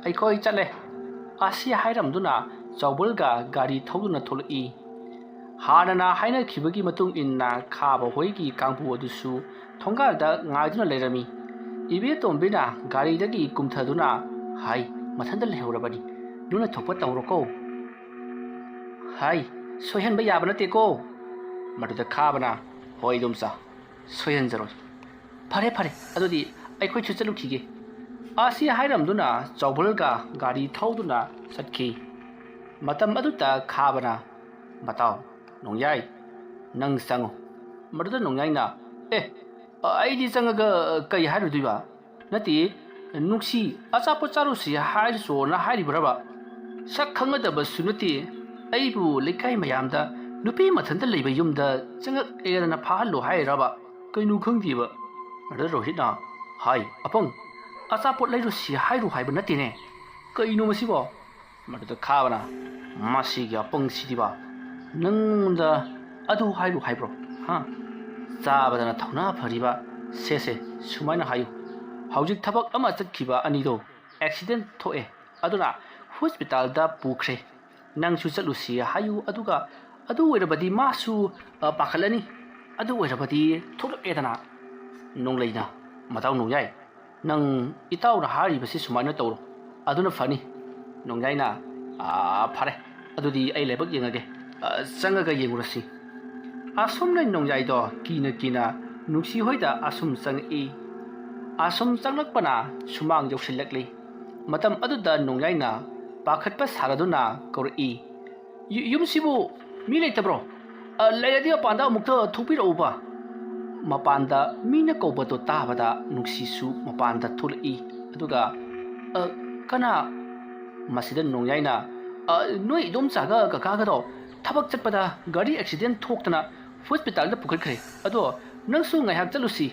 ꯑꯩꯈꯣꯏ ꯆꯠꯂꯦ꯫" ꯑꯁꯤ ꯍꯥꯏꯔꯝꯗꯨꯅ ꯆꯥꯎꯕꯜꯒ ꯒꯥꯔꯤ ꯊꯧꯗꯨꯅ ꯊꯣꯛꯂꯛꯏ꯫ ꯍꯥꯟꯅꯅ ꯍꯥꯏꯅꯈꯤꯕꯒꯤ ꯃꯇꯨꯡ ꯏꯟꯅ ꯈꯥꯕ ꯍꯣꯏꯒꯤ ꯀꯥꯡꯕꯨ ꯑꯗꯨꯁꯨ ꯊꯣꯡꯒꯥꯜꯗ ꯉꯥꯏꯗꯨꯅ ꯂꯩꯔꯝꯃꯤ꯫ ꯏꯕꯦꯇꯣꯝꯕꯤꯅ ꯒꯥꯔꯤꯗꯒꯤ ꯀꯨꯝꯊꯗꯨꯅ, "ꯍꯥꯏ, ꯃꯊꯟꯇ ꯂꯩꯍꯧꯔꯕꯅꯤ꯫ ꯅꯪꯅ ꯊꯣꯛꯄ ꯇꯧꯔꯣꯀꯣ꯫" "ꯍꯥꯏ, ꯁꯣꯏꯍꯟꯕ ꯌꯥꯕ ꯅꯠꯇꯦꯀꯣ꯫" ꯃꯗꯨꯗ ꯈꯥꯕꯅ, "ꯍꯣꯏ ꯏꯗꯣꯝꯆꯥ, ꯁꯣꯏꯍꯟꯖꯔꯣꯏ꯫ ꯐꯔꯦ, ꯐꯔꯦ, ꯑꯗꯨꯗꯤ ꯑꯩꯈꯣꯏꯁꯨ ꯆꯠꯂꯨꯈꯤꯒꯦ꯫" ꯑꯁꯤ ꯍꯥꯏꯔꯝꯗꯨꯅ ꯆꯥꯎꯕꯜꯒ ꯒꯥꯔꯤ ꯊꯧꯗꯨꯅ ꯆꯠꯈꯤ꯫ ꯃꯇꯝ ꯑꯗꯨꯗ ꯈꯥꯕꯅ, "ꯃꯇꯥꯎ, ꯅꯣꯡꯌꯥꯏ, ꯅꯪ ꯆꯪꯉꯨ꯫" ꯃꯗꯨꯗ ꯅꯣꯡꯌꯥꯏꯅ, "ꯑꯦ, ꯑꯩꯗꯤ ꯆꯪꯉꯒ ꯀꯩ ꯍꯥꯏꯔꯨꯗꯣꯏꯕ? ꯅꯠꯇꯦ, ꯅꯨꯡꯁꯤ, ꯑꯆꯥꯄꯣꯠ ꯆꯥꯔꯨꯁꯤ ꯍꯥꯏꯔꯨꯆꯣꯅ ꯍꯥꯏꯔꯤꯕ꯭ꯔꯕ? ꯁꯛ ꯈꯪꯅꯗꯕꯁꯨ ꯅꯠꯇꯦ, ꯑꯩꯕꯨ ꯂꯩꯀꯥꯏ ꯃꯌꯥꯝꯗ ꯅꯨꯄꯤ ꯃꯊꯟꯇ ꯂꯩꯕ ꯌꯨꯝꯗ ꯆꯪꯉꯛꯑꯦꯗꯅ ꯐꯥꯍꯜꯂꯣ ꯍꯥꯏꯔꯕ? ꯀꯩꯅꯣ ꯈꯪꯗꯦꯕ꯫" ꯑꯗ ꯔꯣꯍꯤꯠꯅ, "ꯍꯥꯏ, ꯑꯄꯪ, ꯑꯆꯥꯄꯣꯠ ꯂꯩꯔꯨꯁꯤ ꯍꯥꯏꯔꯨ ꯍꯥꯏꯕ ꯅꯠꯇꯦꯅꯦ꯫ ꯀꯩꯅꯣ ꯃꯁꯤꯕꯣ? ꯃꯗꯨꯗ ꯈꯥꯕꯅ, "ꯃꯁꯤꯒꯤ ꯑꯄꯪꯁꯤꯗꯤꯕ, ꯅꯪꯉꯣꯟꯗ ꯑꯗꯨ ꯍꯥꯏꯔꯨ ꯍꯥꯏꯕ꯭ꯔꯣ? ꯍꯥ? ꯆꯥꯕꯗꯅ ꯊꯧꯅꯥ ꯐꯔꯤꯕ ꯁꯦꯁꯦ, ꯁꯨꯃꯥꯏꯅ ꯍꯥꯏꯌꯨ꯫ ꯍꯧꯖꯤꯛ ꯊꯕꯛ ꯑꯃ ꯆꯠꯈꯤꯕ ꯑꯅꯤꯗꯣ ꯑꯦꯛꯁꯤꯗꯦꯟ ꯊꯣꯛꯑꯦ, ꯑꯗꯨꯅ ꯍꯣꯁꯄꯤꯇꯥꯜꯗ ꯄꯨꯈ꯭ꯔꯦ꯫ ꯅꯪꯁꯨ ꯆꯠꯂꯨꯁꯤ ꯍꯥꯏꯌꯨ, ꯑꯗꯨꯒ ꯑꯗꯨ ꯑꯣꯏꯔꯕꯗꯤ ꯃꯥꯁꯨ, ꯑ, ꯄꯥꯈꯠꯂꯅꯤ꯫ ꯑꯗꯨ ꯑꯣꯏꯔꯕꯗꯤ ꯊꯣꯛꯂꯛꯑꯦꯗꯅ꯫" ꯅꯣꯡꯂꯩꯅ, "ꯃꯇꯥꯎ ꯅꯣꯡꯌꯥꯏ, ꯅꯪ ꯏꯇꯥꯎꯅ ꯍꯥꯏꯔꯤꯕꯁꯤ ꯁꯨꯃꯥꯏꯅ ꯇꯧꯔꯣ, ꯑꯗꯨꯅ ꯐꯅꯤ꯫" ꯅꯣꯡꯌꯥꯏꯅ, "ꯑꯥ, ꯐꯔꯦ, ꯑꯗꯨꯗꯤ ꯑꯩ ꯂꯥꯏꯕꯛ ꯌꯦꯡꯉꯒꯦ꯫ ꯑ, ꯆꯪꯉꯒ ꯌꯦꯡꯉꯨꯔꯁꯤ꯫" ꯑꯁꯨꯝꯅ ꯅꯣꯡꯌꯥꯏꯗꯣ ꯀꯤꯅ ꯀꯤꯅ ꯅꯨꯡꯁꯤ ꯍꯣꯏꯗ ꯑꯁꯨꯝ ꯆꯪꯉꯛꯏ꯫ ꯑꯁꯨꯝ ꯆꯪꯂꯛꯄꯅ ꯁꯨꯃꯥꯡ ꯌꯧꯁꯤꯜꯂꯛꯂꯤ꯫ ꯃꯇꯝ ꯑꯗꯨꯗ ꯅꯣꯡꯌꯥꯏꯅ ꯄꯥꯈꯠꯄ ꯁꯥꯔꯗꯨꯅ ꯀꯧꯔꯛꯏ, "ꯌꯨ-, ꯌꯨꯝꯁꯤꯕꯨ ꯃꯤ ꯂꯩꯇꯕ꯭ꯔꯣ? ꯑ, ꯂꯩꯔꯗꯤ ꯃꯄꯥꯟꯗ ꯑꯃꯨꯛꯇ ꯊꯣꯛꯄꯤꯔꯛꯎꯕ꯫" ꯃꯄꯥꯟꯗ ꯃꯤꯅ ꯀꯧꯕꯗꯣ ꯇꯥꯕꯗ ꯅꯨꯡꯁꯤꯁꯨ ꯃꯄꯥꯟꯗ ꯊꯣꯛꯂꯛꯏ꯫ ꯑꯗꯨꯒ, "ꯑ, ꯀꯅꯥ?" ꯃꯁꯤꯗ ꯅꯣꯡꯌꯥꯏꯅ, "ꯑ, ꯅꯣꯏ ꯏꯗꯣꯝꯆꯥꯒ ꯀꯀꯥꯒꯗꯣ ꯊꯕꯛ ꯆꯠꯄꯗ ꯒꯥꯔꯤ ꯑꯦꯛꯁꯤꯗꯦꯟ ꯊꯣꯛꯇꯅ ꯍꯣꯁꯄꯤꯇꯥꯜꯗ ꯄꯨꯈꯠꯈ꯭ꯔꯦ꯫ ꯑꯗꯣ ꯅꯪꯁꯨ ꯉꯥꯏꯍꯥꯛ ꯆꯠꯂꯨꯁꯤ꯫"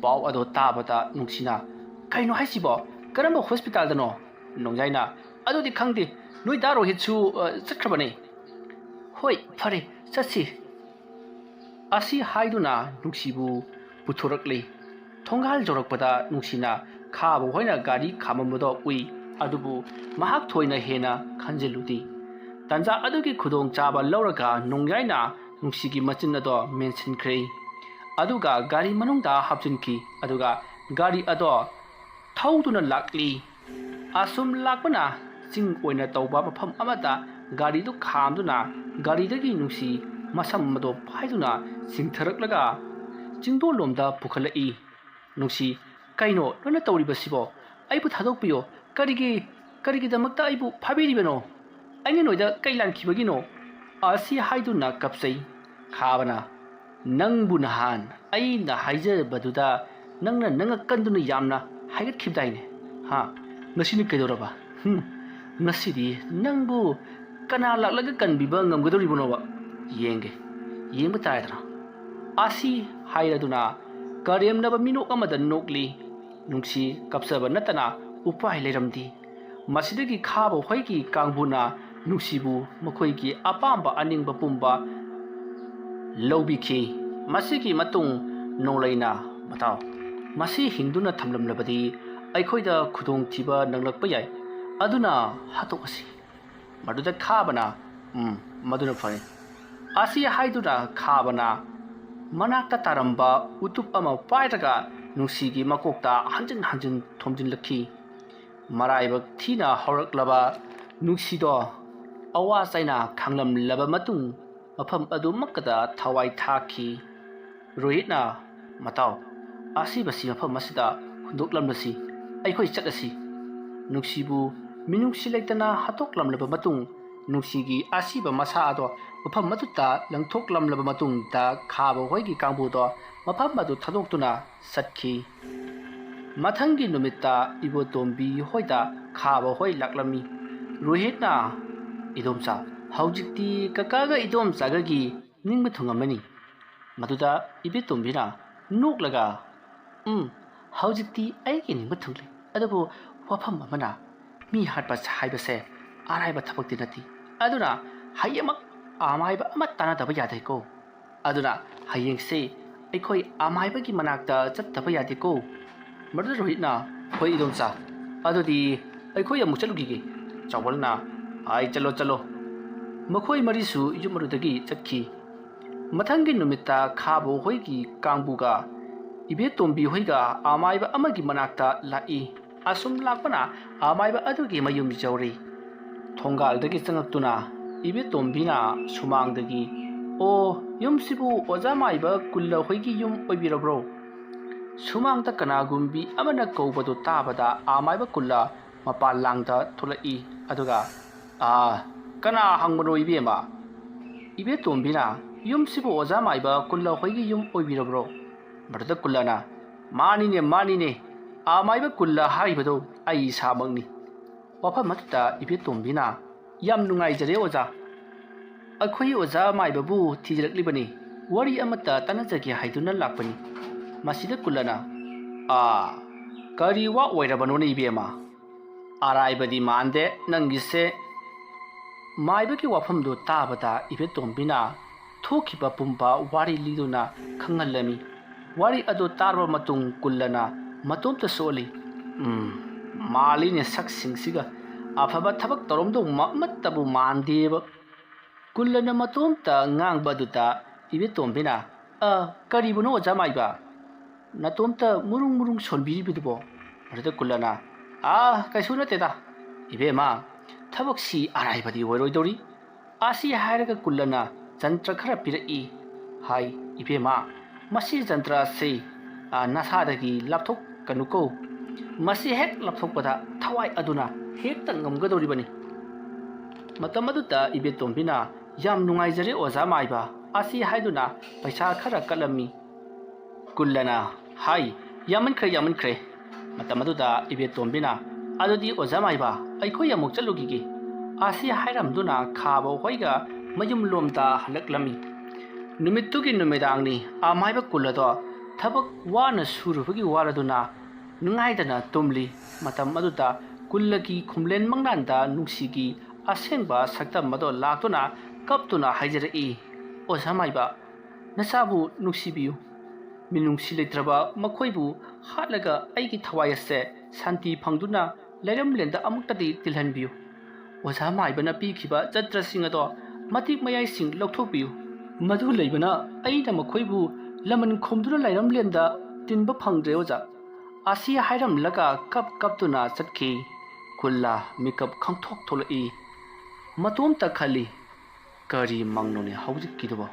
ꯄꯥꯎ ꯑꯗꯣ ꯇꯥꯕꯗ ꯅꯨꯡꯁꯤꯅ, "ꯀꯩꯅꯣ ꯍꯥꯏꯁꯤꯕꯣ? ꯀꯔꯝꯕ ꯍꯣꯁꯄꯤꯇꯥꯜꯗꯅꯣ?" ꯅꯣꯡꯌꯥꯏꯅ, "ꯑꯗꯨꯗꯤ ꯈꯪꯗꯦ, ꯅꯣꯏ ꯗꯥ ꯔꯣꯍꯤꯠꯁꯨ, ꯑ, ꯆꯠꯈ꯭ꯔꯕꯅꯦ꯫" "ꯍꯣꯏ, ꯐꯔꯦ, ꯆꯠꯁꯤ꯫" ꯑꯁꯤ ꯍꯥꯏꯗꯨꯅ ꯅꯨꯡꯁꯤꯕꯨ ꯄꯨꯊꯣꯔꯛꯂꯤ꯫ ꯊꯣꯡꯒꯥꯜ ꯌꯧꯔꯛꯄꯗ ꯅꯨꯡꯁꯤꯅ ꯈꯥꯕ ꯍꯣꯏꯅ ꯒꯥꯔꯤ ꯈꯥꯝꯃꯝꯕꯗꯣ ꯎꯏ, ꯑꯗꯨꯕꯨ ꯃꯍꯥꯛ ꯊꯣꯏꯅ ꯍꯦꯟꯅ ꯈꯟꯖꯤꯜꯂꯨꯗꯦ꯫ ꯇꯥꯟꯖꯥ ꯑꯗꯨꯒꯤ ꯈꯨꯗꯣꯡꯆꯥꯕ ꯂꯧꯔꯒ ꯅꯣꯡꯌꯥꯏꯅ ꯅꯨꯡꯁꯤꯒꯤ ꯃꯆꯤꯟ ꯑꯗꯣ ꯃꯦꯟꯁꯤꯟꯈ꯭ꯔꯦ꯫ ꯑꯗꯨꯒ ꯒꯥꯔꯤ ꯃꯅꯨꯡꯗ ꯍꯥꯞꯆꯤꯟꯈꯤ꯫ ꯑꯗꯨꯒ ꯒꯥꯔꯤ ꯑꯗꯣ ꯊꯧꯗꯨꯅ ꯂꯥꯛꯂꯤ꯫ ꯑꯁꯨꯝ ꯂꯥꯛꯄꯅ ꯆꯤꯡ ꯑꯣꯏꯅ ꯇꯧꯕ ꯃꯐꯝ ꯑꯃꯗ ꯒꯥꯔꯤꯗꯨ ꯈꯥꯝꯗꯨꯅ ꯒꯥꯔꯤꯗꯒꯤ ꯅꯨꯡꯁꯤ ꯃꯁꯝ ꯑꯗꯣ ꯄꯥꯏꯗꯨꯅ ꯆꯤꯡꯊꯔꯛꯂꯒ ꯆꯤꯡꯗꯣꯜꯂꯣꯝꯗ ꯄꯨꯈꯠꯂꯛꯏ꯫ ꯅꯨꯡꯁꯤ, "ꯀꯩꯅꯣ ꯅꯣꯏꯅ ꯇꯧꯔꯤꯕꯁꯤꯕꯣ? ꯑꯩꯕꯨ ꯊꯥꯗꯣꯛꯄꯤꯌꯣ꯫ ꯀꯔꯤꯒꯤ, ꯀꯔꯤꯒꯤꯗꯃꯛꯇ ꯑꯩꯕꯨ ꯐꯥꯕꯤꯔꯤꯕꯅꯣ? ꯑꯩꯅ ꯅꯣꯏꯗ ꯀꯩ ꯂꯥꯟꯈꯤꯕꯒꯤꯅꯣ?" ꯑꯁꯤ ꯍꯥꯏꯗꯨꯅ ꯀꯞꯆꯩ꯫ ꯈꯥꯕꯅ, "ꯅꯪꯕꯨ ꯅꯍꯥꯟ ꯑꯩꯅ ꯍꯥꯏꯖꯕꯗꯨꯗ ꯅꯪꯅ ꯅꯉꯛ ꯀꯟꯗꯨꯅ ꯌꯥꯝꯅ ꯍꯥꯏꯒꯠꯈꯤꯕꯗꯥꯏꯅꯦ? ꯍꯥ? ꯉꯁꯤꯅ ꯀꯩꯗꯧꯔꯕ? ꯍꯨꯝ? ꯉꯁꯤꯗꯤ ꯅꯪꯕꯨ ꯀꯅꯥ ꯂꯥꯛꯂꯒ ꯀꯟꯕꯤꯕ ꯉꯝꯒꯗꯧꯔꯤꯕꯅꯣꯕ? ꯌꯦꯡꯒꯦ, ꯌꯦꯡꯕ ꯇꯥꯔꯦꯗꯅ꯫" ꯑꯁꯤ ꯍꯥꯏꯔꯗꯨꯅ ꯀꯔꯦꯝꯅꯕ ꯃꯤꯅꯣꯛ ꯑꯃꯗ ꯅꯣꯛꯂꯤ꯫ ꯅꯨꯡꯁꯤ ꯀꯞꯆꯕ ꯅꯠꯇꯅ ꯎꯄꯥꯏ ꯂꯩꯔꯝꯗꯦ꯫ ꯃꯁꯤꯗꯒꯤ ꯈꯥꯕ ꯍꯣꯏꯒꯤ ꯀꯥꯡꯕꯨꯅ ꯅꯨꯡꯁꯤꯕꯨ ꯃꯈꯣꯏꯒꯤ ꯑꯄꯥꯝꯕ ꯑꯅꯤꯡꯕ ꯄꯨꯝꯕ ꯂꯧꯕꯤꯈꯤ꯫ ꯃꯁꯤꯒꯤ ꯃꯇꯨꯡ ꯅꯣꯡꯂꯩꯅ ꯃꯇꯥꯎ, ꯃꯁꯤ ꯍꯤꯡꯗꯨꯅ ꯊꯝꯂꯝꯂꯕꯗꯤ ꯑꯩꯈꯣꯏꯗ ꯈꯨꯗꯣꯡꯊꯤꯕ ꯅꯪꯂꯛꯄ ꯌꯥꯏ, ꯑꯗꯨꯅ ꯍꯥꯠꯇꯣꯛꯑꯁꯤ꯫ ꯃꯗꯨꯗ ꯈꯥꯕꯅ, "ꯎꯝ, ꯃꯗꯨꯅ ꯐꯔꯦ" ꯑꯁꯤ ꯍꯥꯏꯗꯨꯅ ꯈꯥꯕꯅ ꯃꯅꯥꯛꯇ ꯇꯥꯔꯝꯕ ꯎꯇꯨꯞ ꯑꯃ ꯄꯥꯏꯔꯒ ꯅꯨꯡꯁꯤꯒꯤ ꯃꯀꯣꯛꯇ ꯍꯟꯖꯤꯟ ꯍꯟꯖꯤꯟ ꯊꯣꯝꯖꯤꯜꯂꯛꯈꯤ꯫ ꯃꯔꯥꯏꯕꯛ ꯊꯤꯅ ꯍꯧꯔꯛꯂꯕ ꯅꯨꯡꯁꯤꯗꯣ ꯑꯋꯥ ꯆꯥꯏꯅ ꯈꯥꯡꯂꯝꯂꯕ ꯃꯇꯨꯡ ꯃꯐꯝ ꯑꯗꯨꯃꯛꯇꯗ ꯊꯋꯥꯏ ꯊꯥꯈꯤ꯫ ꯔꯣꯍꯤꯠꯅ, "ꯃꯇꯥꯎ, ꯑꯁꯤꯕꯁꯤ ꯃꯐꯝ ꯑꯁꯤꯗ ꯍꯨꯟꯗꯣꯛꯂꯝꯂꯁꯤ, ꯑꯩꯈꯣꯏ ꯆꯠꯂꯁꯤ"꯫ ꯅꯨꯡꯁꯤꯕꯨ ꯃꯤꯅꯨꯡꯁꯤ ꯂꯩꯇꯅ ꯍꯥꯠꯇꯣꯛꯂꯝꯂꯕ ꯃꯇꯨꯡ ꯅꯨꯡꯁꯤꯒꯤ ꯑꯁꯤꯕ ꯃꯁꯥ ꯑꯗꯣ ꯃꯐꯝ ꯑꯗꯨꯗ ꯂꯪꯊꯣꯛꯂꯝꯂꯕ ꯃꯇꯨꯡꯗ ꯈꯥꯕ ꯍꯣꯏꯒꯤ ꯀꯥꯡꯕꯨꯗꯣ ꯃꯐꯝ ꯑꯗꯨ ꯊꯥꯗꯣꯛꯇꯨꯅ ꯆꯠꯈꯤ꯫ ꯃꯊꯪꯒꯤ ꯅꯨꯃꯤꯠꯇ ꯏꯕꯣꯇꯣꯝꯕꯤ ꯍꯣꯏꯗ ꯈꯥꯕ ꯍꯣꯏ ꯂꯥꯛꯂꯝꯃꯤ꯫ ꯔꯣꯍꯤꯠꯅ, "ꯏꯗꯣꯝꯆꯥ, ꯍꯧꯖꯤꯛꯇꯤ ꯀꯀꯥꯒ ꯏꯗꯣꯝꯆꯥꯒꯒꯤ ꯅꯤꯡꯕ ꯊꯨꯡꯉꯝꯃꯅꯤ"꯫ ꯃꯗꯨꯗ ꯏꯕꯦꯇꯣꯝꯕꯤꯅ ꯅꯣꯛꯂꯒ, "ꯎꯝ, ꯍꯧꯖꯤꯛꯇꯤ ꯑꯩꯒꯤ ꯅꯤꯡꯕ ꯊꯨꯡꯂꯦ꯫ ꯑꯗꯨꯕꯨ ꯋꯥꯐꯝ ꯑꯃꯅ, ꯃꯤ ꯍꯥꯠꯄ ꯍꯥꯏꯕꯁꯦ ꯑꯔꯥꯏꯕ ꯊꯕꯛꯇꯤ ꯅꯠꯇꯦ꯫ ꯑꯗꯨꯅ ꯍꯌꯦꯡꯃꯛ ꯑꯃꯥꯏꯕ ꯑꯃ ꯇꯥꯟꯅꯗꯕ ꯌꯥꯗꯦꯀꯣ꯫ ꯑꯗꯨꯅ ꯍꯌꯦꯡꯁꯦ ꯑꯩꯈꯣꯏ ꯑꯃꯥꯏꯕꯒꯤ ꯃꯅꯥꯛꯇ ꯆꯠꯇꯕ ꯌꯥꯗꯦꯀꯣ"꯫ ꯃꯗꯨꯗ ꯔꯣꯍꯤꯠꯅ, "ꯍꯣꯏ ꯏꯗꯣꯝꯆꯥ, ꯑꯗꯨꯗꯤ ꯑꯩꯈꯣꯏ ꯑꯃꯨꯛ ꯆꯠꯂꯨꯈꯤꯒꯦ"꯫ ꯆꯥꯎꯕꯜꯅ, "ꯑꯥꯏ, ꯆꯠꯂꯣ, ꯆꯠꯂꯣ"꯫ ꯃꯈꯣꯏ ꯃꯔꯤꯁꯨ ꯌꯨꯝ ꯑꯗꯨꯗꯒꯤ ꯆꯠꯈꯤ꯫ ꯃꯊꯪꯒꯤ ꯅꯨꯃꯤꯠꯇ ꯈꯥꯕ ꯍꯣꯏꯒꯤ ꯀꯥꯡꯕꯨꯒ ꯏꯕꯦꯇꯣꯝꯕꯤ ꯍꯣꯏꯒ ꯑꯃꯥꯏꯕ ꯑꯃꯒꯤ ꯃꯅꯥꯛꯇ ꯂꯥꯛꯏ꯫ ꯑꯁꯨꯝ ꯂꯥꯛꯄꯅ ꯑꯃꯥꯏꯕ ꯑꯗꯨꯒꯤ ꯃꯌꯨꯝ ꯌꯧꯔꯤ꯫ ꯊꯣꯡꯒꯥꯜꯗꯒꯤ ꯆꯪꯉꯛꯇꯨꯅ ꯏꯕꯦꯇꯣꯝꯕꯤꯅ ꯁꯨꯃꯥꯡꯗꯒꯤ, "ꯑꯣ, ꯌꯨꯝꯁꯤꯕꯨ ꯑꯣꯖꯥ ꯃꯥꯏꯕ ꯀꯨꯜꯂ ꯍꯣꯏꯒꯤ ꯌꯨꯝ ꯑꯣꯏꯕꯤꯔꯕ꯭ꯔꯣ?" ꯁꯨꯃꯥꯡꯗ ꯀꯅꯥꯒꯨꯝꯕꯤ ꯑꯃꯅ ꯀꯧꯕꯗꯨ ꯇꯥꯕꯗ ꯑꯃꯥꯏꯕ ꯀꯨꯜꯂ ꯃꯄꯥꯟ ꯂꯥꯡꯗ ꯊꯣꯛꯂꯛꯏ꯫ ꯑꯗꯨꯒ, "ꯑꯥ, ꯀꯅꯥ ꯍꯪꯕꯅꯣ ꯏꯕꯦꯝꯃ?" ꯏꯕꯦꯇꯣꯝꯕꯤꯅ, "ꯌꯨꯝꯁꯤꯕꯨ ꯑꯣꯖꯥ ꯃꯥꯏꯕ ꯀꯨꯜꯂ ꯍꯣꯏꯒꯤ ꯌꯨꯝ ꯑꯣꯏꯕꯤꯔꯕ꯭ꯔꯣ?" ꯃꯗꯨꯗ ꯀꯨꯜꯂꯅ, "ꯃꯥꯅꯤꯅꯦ, ꯃꯥꯅꯤꯅꯦ, ꯑꯃꯥꯏꯕ ꯀꯨꯜꯂ ꯍꯥꯏꯔꯤꯕꯗꯣ ꯑꯩ ꯏꯁꯥꯃꯛꯅꯤ"꯫ ꯋꯥꯐꯝ ꯑꯗꯨꯗ ꯏꯕꯦꯇꯣꯝꯕꯤꯅ, "ꯌꯥꯝ ꯅꯨꯡꯉꯥꯏꯖꯔꯦ ꯑꯣꯖꯥ꯫ ꯑꯩꯈꯣꯏ ꯑꯣꯖꯥ ꯃꯥꯏꯕꯕꯨ ꯊꯤꯖꯔꯛꯂꯤꯕꯅꯤ꯫ ꯋꯥꯔꯤ ꯑꯃꯠꯇ ꯇꯥꯟꯅꯖꯒꯦ ꯍꯥꯏꯗꯨꯅ ꯂꯥꯛꯄꯅꯤ"꯫ ꯃꯁꯤꯗ ꯀꯨꯜꯂꯅ, "ꯑꯥ, ꯀꯔꯤ ꯋꯥ ꯑꯣꯏꯔꯕꯅꯣꯅꯦ ꯏꯕꯦꯝꯃ?" ꯑꯔꯥꯏꯕꯗꯤ ꯃꯥꯟꯗꯦ ꯅꯪꯒꯤꯁꯦ꯫ ꯃꯥꯏꯕꯒꯤ ꯋꯥꯐꯝꯗꯨ ꯇꯥꯕꯗ ꯏꯕꯦꯇꯣꯝꯕꯤꯅ ꯊꯣꯛꯈꯤꯕ ꯄꯨꯝꯕ ꯋꯥꯔꯤ ꯂꯤꯗꯨꯅ ꯈꯪꯍꯜꯂꯝꯃꯤ꯫ ꯋꯥꯔꯤ ꯑꯗꯨ ꯇꯥꯔꯕ ꯃꯇꯨꯡ ꯀꯨꯜꯂꯅ ꯃꯇꯣꯝꯇ ꯁꯣꯜꯂꯤ꯫ "ꯎꯝ, ꯃꯥꯜꯂꯤꯅꯦ ꯁꯛꯁꯤꯡꯁꯤꯒ꯫ ꯑꯐꯕ ꯊꯕꯛ ꯇꯧꯔꯝꯗꯧ ꯑꯃꯠꯇꯕꯨ ꯃꯥꯟꯗꯦꯕ꯫" ꯀꯨꯜꯂꯅ ꯃꯇꯣꯝꯇ ꯉꯥꯡꯕ ꯑꯗꯨꯗ ꯏꯕꯦꯇꯣꯝꯕꯤꯅ, "ꯑ, ꯀꯔꯤꯕꯨꯅꯣ ꯑꯣꯖꯥ ꯃꯥꯏꯕ? ꯅꯇꯣꯝꯇ ꯃꯨꯔꯨꯡ ꯃꯨꯔꯨꯡ ꯁꯣꯟꯕꯤꯔꯤꯕꯗꯨꯕꯣ?" ꯑꯗꯨꯗ ꯀꯨꯜꯂꯅ, "ꯑꯥ, ꯀꯩꯁꯨ ꯅꯠꯇꯦꯗ꯫ ꯏꯕꯦꯝꯃ, ꯊꯕꯛꯁꯤ ꯑꯔꯥꯏꯕꯗꯤ ꯑꯣꯏꯔꯣꯏꯗꯧꯔꯤ꯫" ꯑꯁꯤ ꯍꯥꯏꯔꯒ ꯀꯨꯜꯂꯅ ꯖꯟꯇ꯭ꯔ ꯈꯔ ꯄꯤꯔꯛꯏ꯫ ꯍꯥꯏ, "ꯏꯕꯦꯝꯃ, ꯃꯁꯤ ꯖꯟꯇ꯭ꯔ ꯑꯁꯤ, ꯑ, ꯅꯁꯥꯗꯒꯤ ꯂꯥꯞꯊꯣꯛꯀꯅꯨꯀꯣ꯫ ꯃꯁꯤ ꯍꯦꯛ ꯂꯥꯞꯊꯣꯛꯄꯗ ꯊꯋꯥꯏ ꯑꯗꯨꯅ ꯍꯦꯛꯇ ꯉꯝꯒꯗꯧꯔꯤꯕꯅꯤ꯫" ꯃꯇꯝ ꯑꯗꯨꯗ ꯏꯕꯦꯇꯣꯝꯕꯤꯅ "ꯌꯥꯝ ꯅꯨꯡꯉꯥꯏꯖꯔꯦ ꯑꯣꯖꯥ ꯃꯥꯏꯕ" ꯑꯁꯤ ꯍꯥꯏꯗꯨꯅ ꯄꯩꯁꯥ ꯈꯔ ꯀꯠꯂꯝꯃꯤ꯫ ꯀꯨꯜꯂꯅ ꯍꯥꯏ, "ꯌꯥꯝꯃꯟꯈ꯭ꯔꯦ, ꯌꯥꯝꯃꯟꯈ꯭ꯔꯦ꯫" ꯃꯇꯝ ꯑꯗꯨꯗ ꯏꯕꯦꯇꯣꯝꯕꯤꯅ, "ꯑꯗꯨꯗꯤ ꯑꯣꯖꯥ ꯃꯥꯏꯕ, ꯑꯩꯈꯣꯏ ꯑꯃꯨꯛ ꯆꯠꯂꯨꯈꯤꯒꯦ" ꯑꯁꯤ ꯍꯥꯏꯔꯝꯗꯨꯅ ꯈꯥꯕ ꯍꯣꯏꯒ ꯃꯌꯨꯝꯂꯣꯝꯗ ꯍꯜꯂꯛꯂꯝꯃꯤ꯫ ꯅꯨꯃꯤꯠꯇꯨꯒꯤ ꯅꯨꯃꯤꯗꯥꯡꯅꯤ꯫ ꯑꯃꯥꯏꯕ ꯀꯨꯜ ꯑꯗꯣ ꯊꯕꯛ ꯋꯥꯅ ꯁꯨꯔꯨꯕꯒꯤ ꯋꯥꯔꯗꯨꯅ ꯅꯨꯡꯉꯥꯏꯗꯅ ꯇꯨꯝꯂꯤ꯫ ꯃꯇꯝ ꯑꯗꯨꯗ ꯀꯨꯜꯂꯒꯤ ꯈꯨꯝꯂꯦꯟ ꯃꯪꯂꯥꯟꯗ ꯅꯨꯡꯁꯤꯒꯤ ꯑꯁꯦꯡꯕ ꯁꯛꯇꯝ ꯑꯗꯣ ꯂꯥꯛꯇꯨꯅ ꯀꯞꯇꯨꯅ ꯍꯥꯏꯖꯔꯛꯏ, "ꯑꯣꯖꯥ ꯃꯥꯏꯕ, ꯅꯆꯥꯕꯨ ꯅꯨꯡꯁꯤꯕꯤꯌꯨ꯫ ꯃꯤꯅꯨꯡꯁꯤ ꯂꯩꯇ꯭ꯔꯕ ꯃꯈꯣꯏꯕꯨ ꯍꯥꯠꯂꯒ ꯑꯩꯒꯤ ꯊꯋꯥꯏ ꯑꯁꯦ ꯁꯥꯟꯇꯤ ꯐꯪꯗꯨꯅ ꯂꯩꯔꯝꯂꯦꯟꯗ ꯑꯃꯨꯛꯇꯗꯤ ꯇꯤꯜꯍꯟꯕꯤꯌꯨ꯫ ꯑꯣꯖꯥ ꯃꯥꯏꯕꯅ ꯄꯤꯈꯤꯕ ꯖꯟꯇ꯭ꯔꯁꯤꯡ ꯑꯗꯣ ꯃꯇꯤꯛ ꯃꯌꯥꯏꯁꯤꯡ ꯂꯧꯊꯣꯛꯄꯤꯌꯨ꯫ ꯃꯗꯨ ꯂꯩꯕꯅ ꯑꯩꯅ ꯃꯈꯣꯏꯕꯨ ꯂꯃꯟ ꯈꯨꯝꯗꯨꯅ ꯂꯩꯔꯝꯂꯦꯟꯗ ꯇꯤꯟꯕ ꯐꯪꯗ꯭ꯔꯦ ꯑꯣꯖꯥ" ꯑꯁꯤ ꯍꯥꯏꯔꯝꯂꯒ ꯀꯞ ꯀꯞꯇꯨꯅ ꯆꯠꯈꯤ꯫ ꯀꯨꯜꯂꯥ ꯃꯤꯀꯞ ꯈꯪꯊꯣꯛ ꯊꯣꯛꯂꯛꯏ꯫ ꯃꯇꯣꯝꯇ ꯈꯜꯂꯤ, "ꯀꯔꯤ ꯃꯪꯅꯣꯅꯦ ꯍꯧꯖꯤꯛꯀꯤꯗꯨꯕꯣ?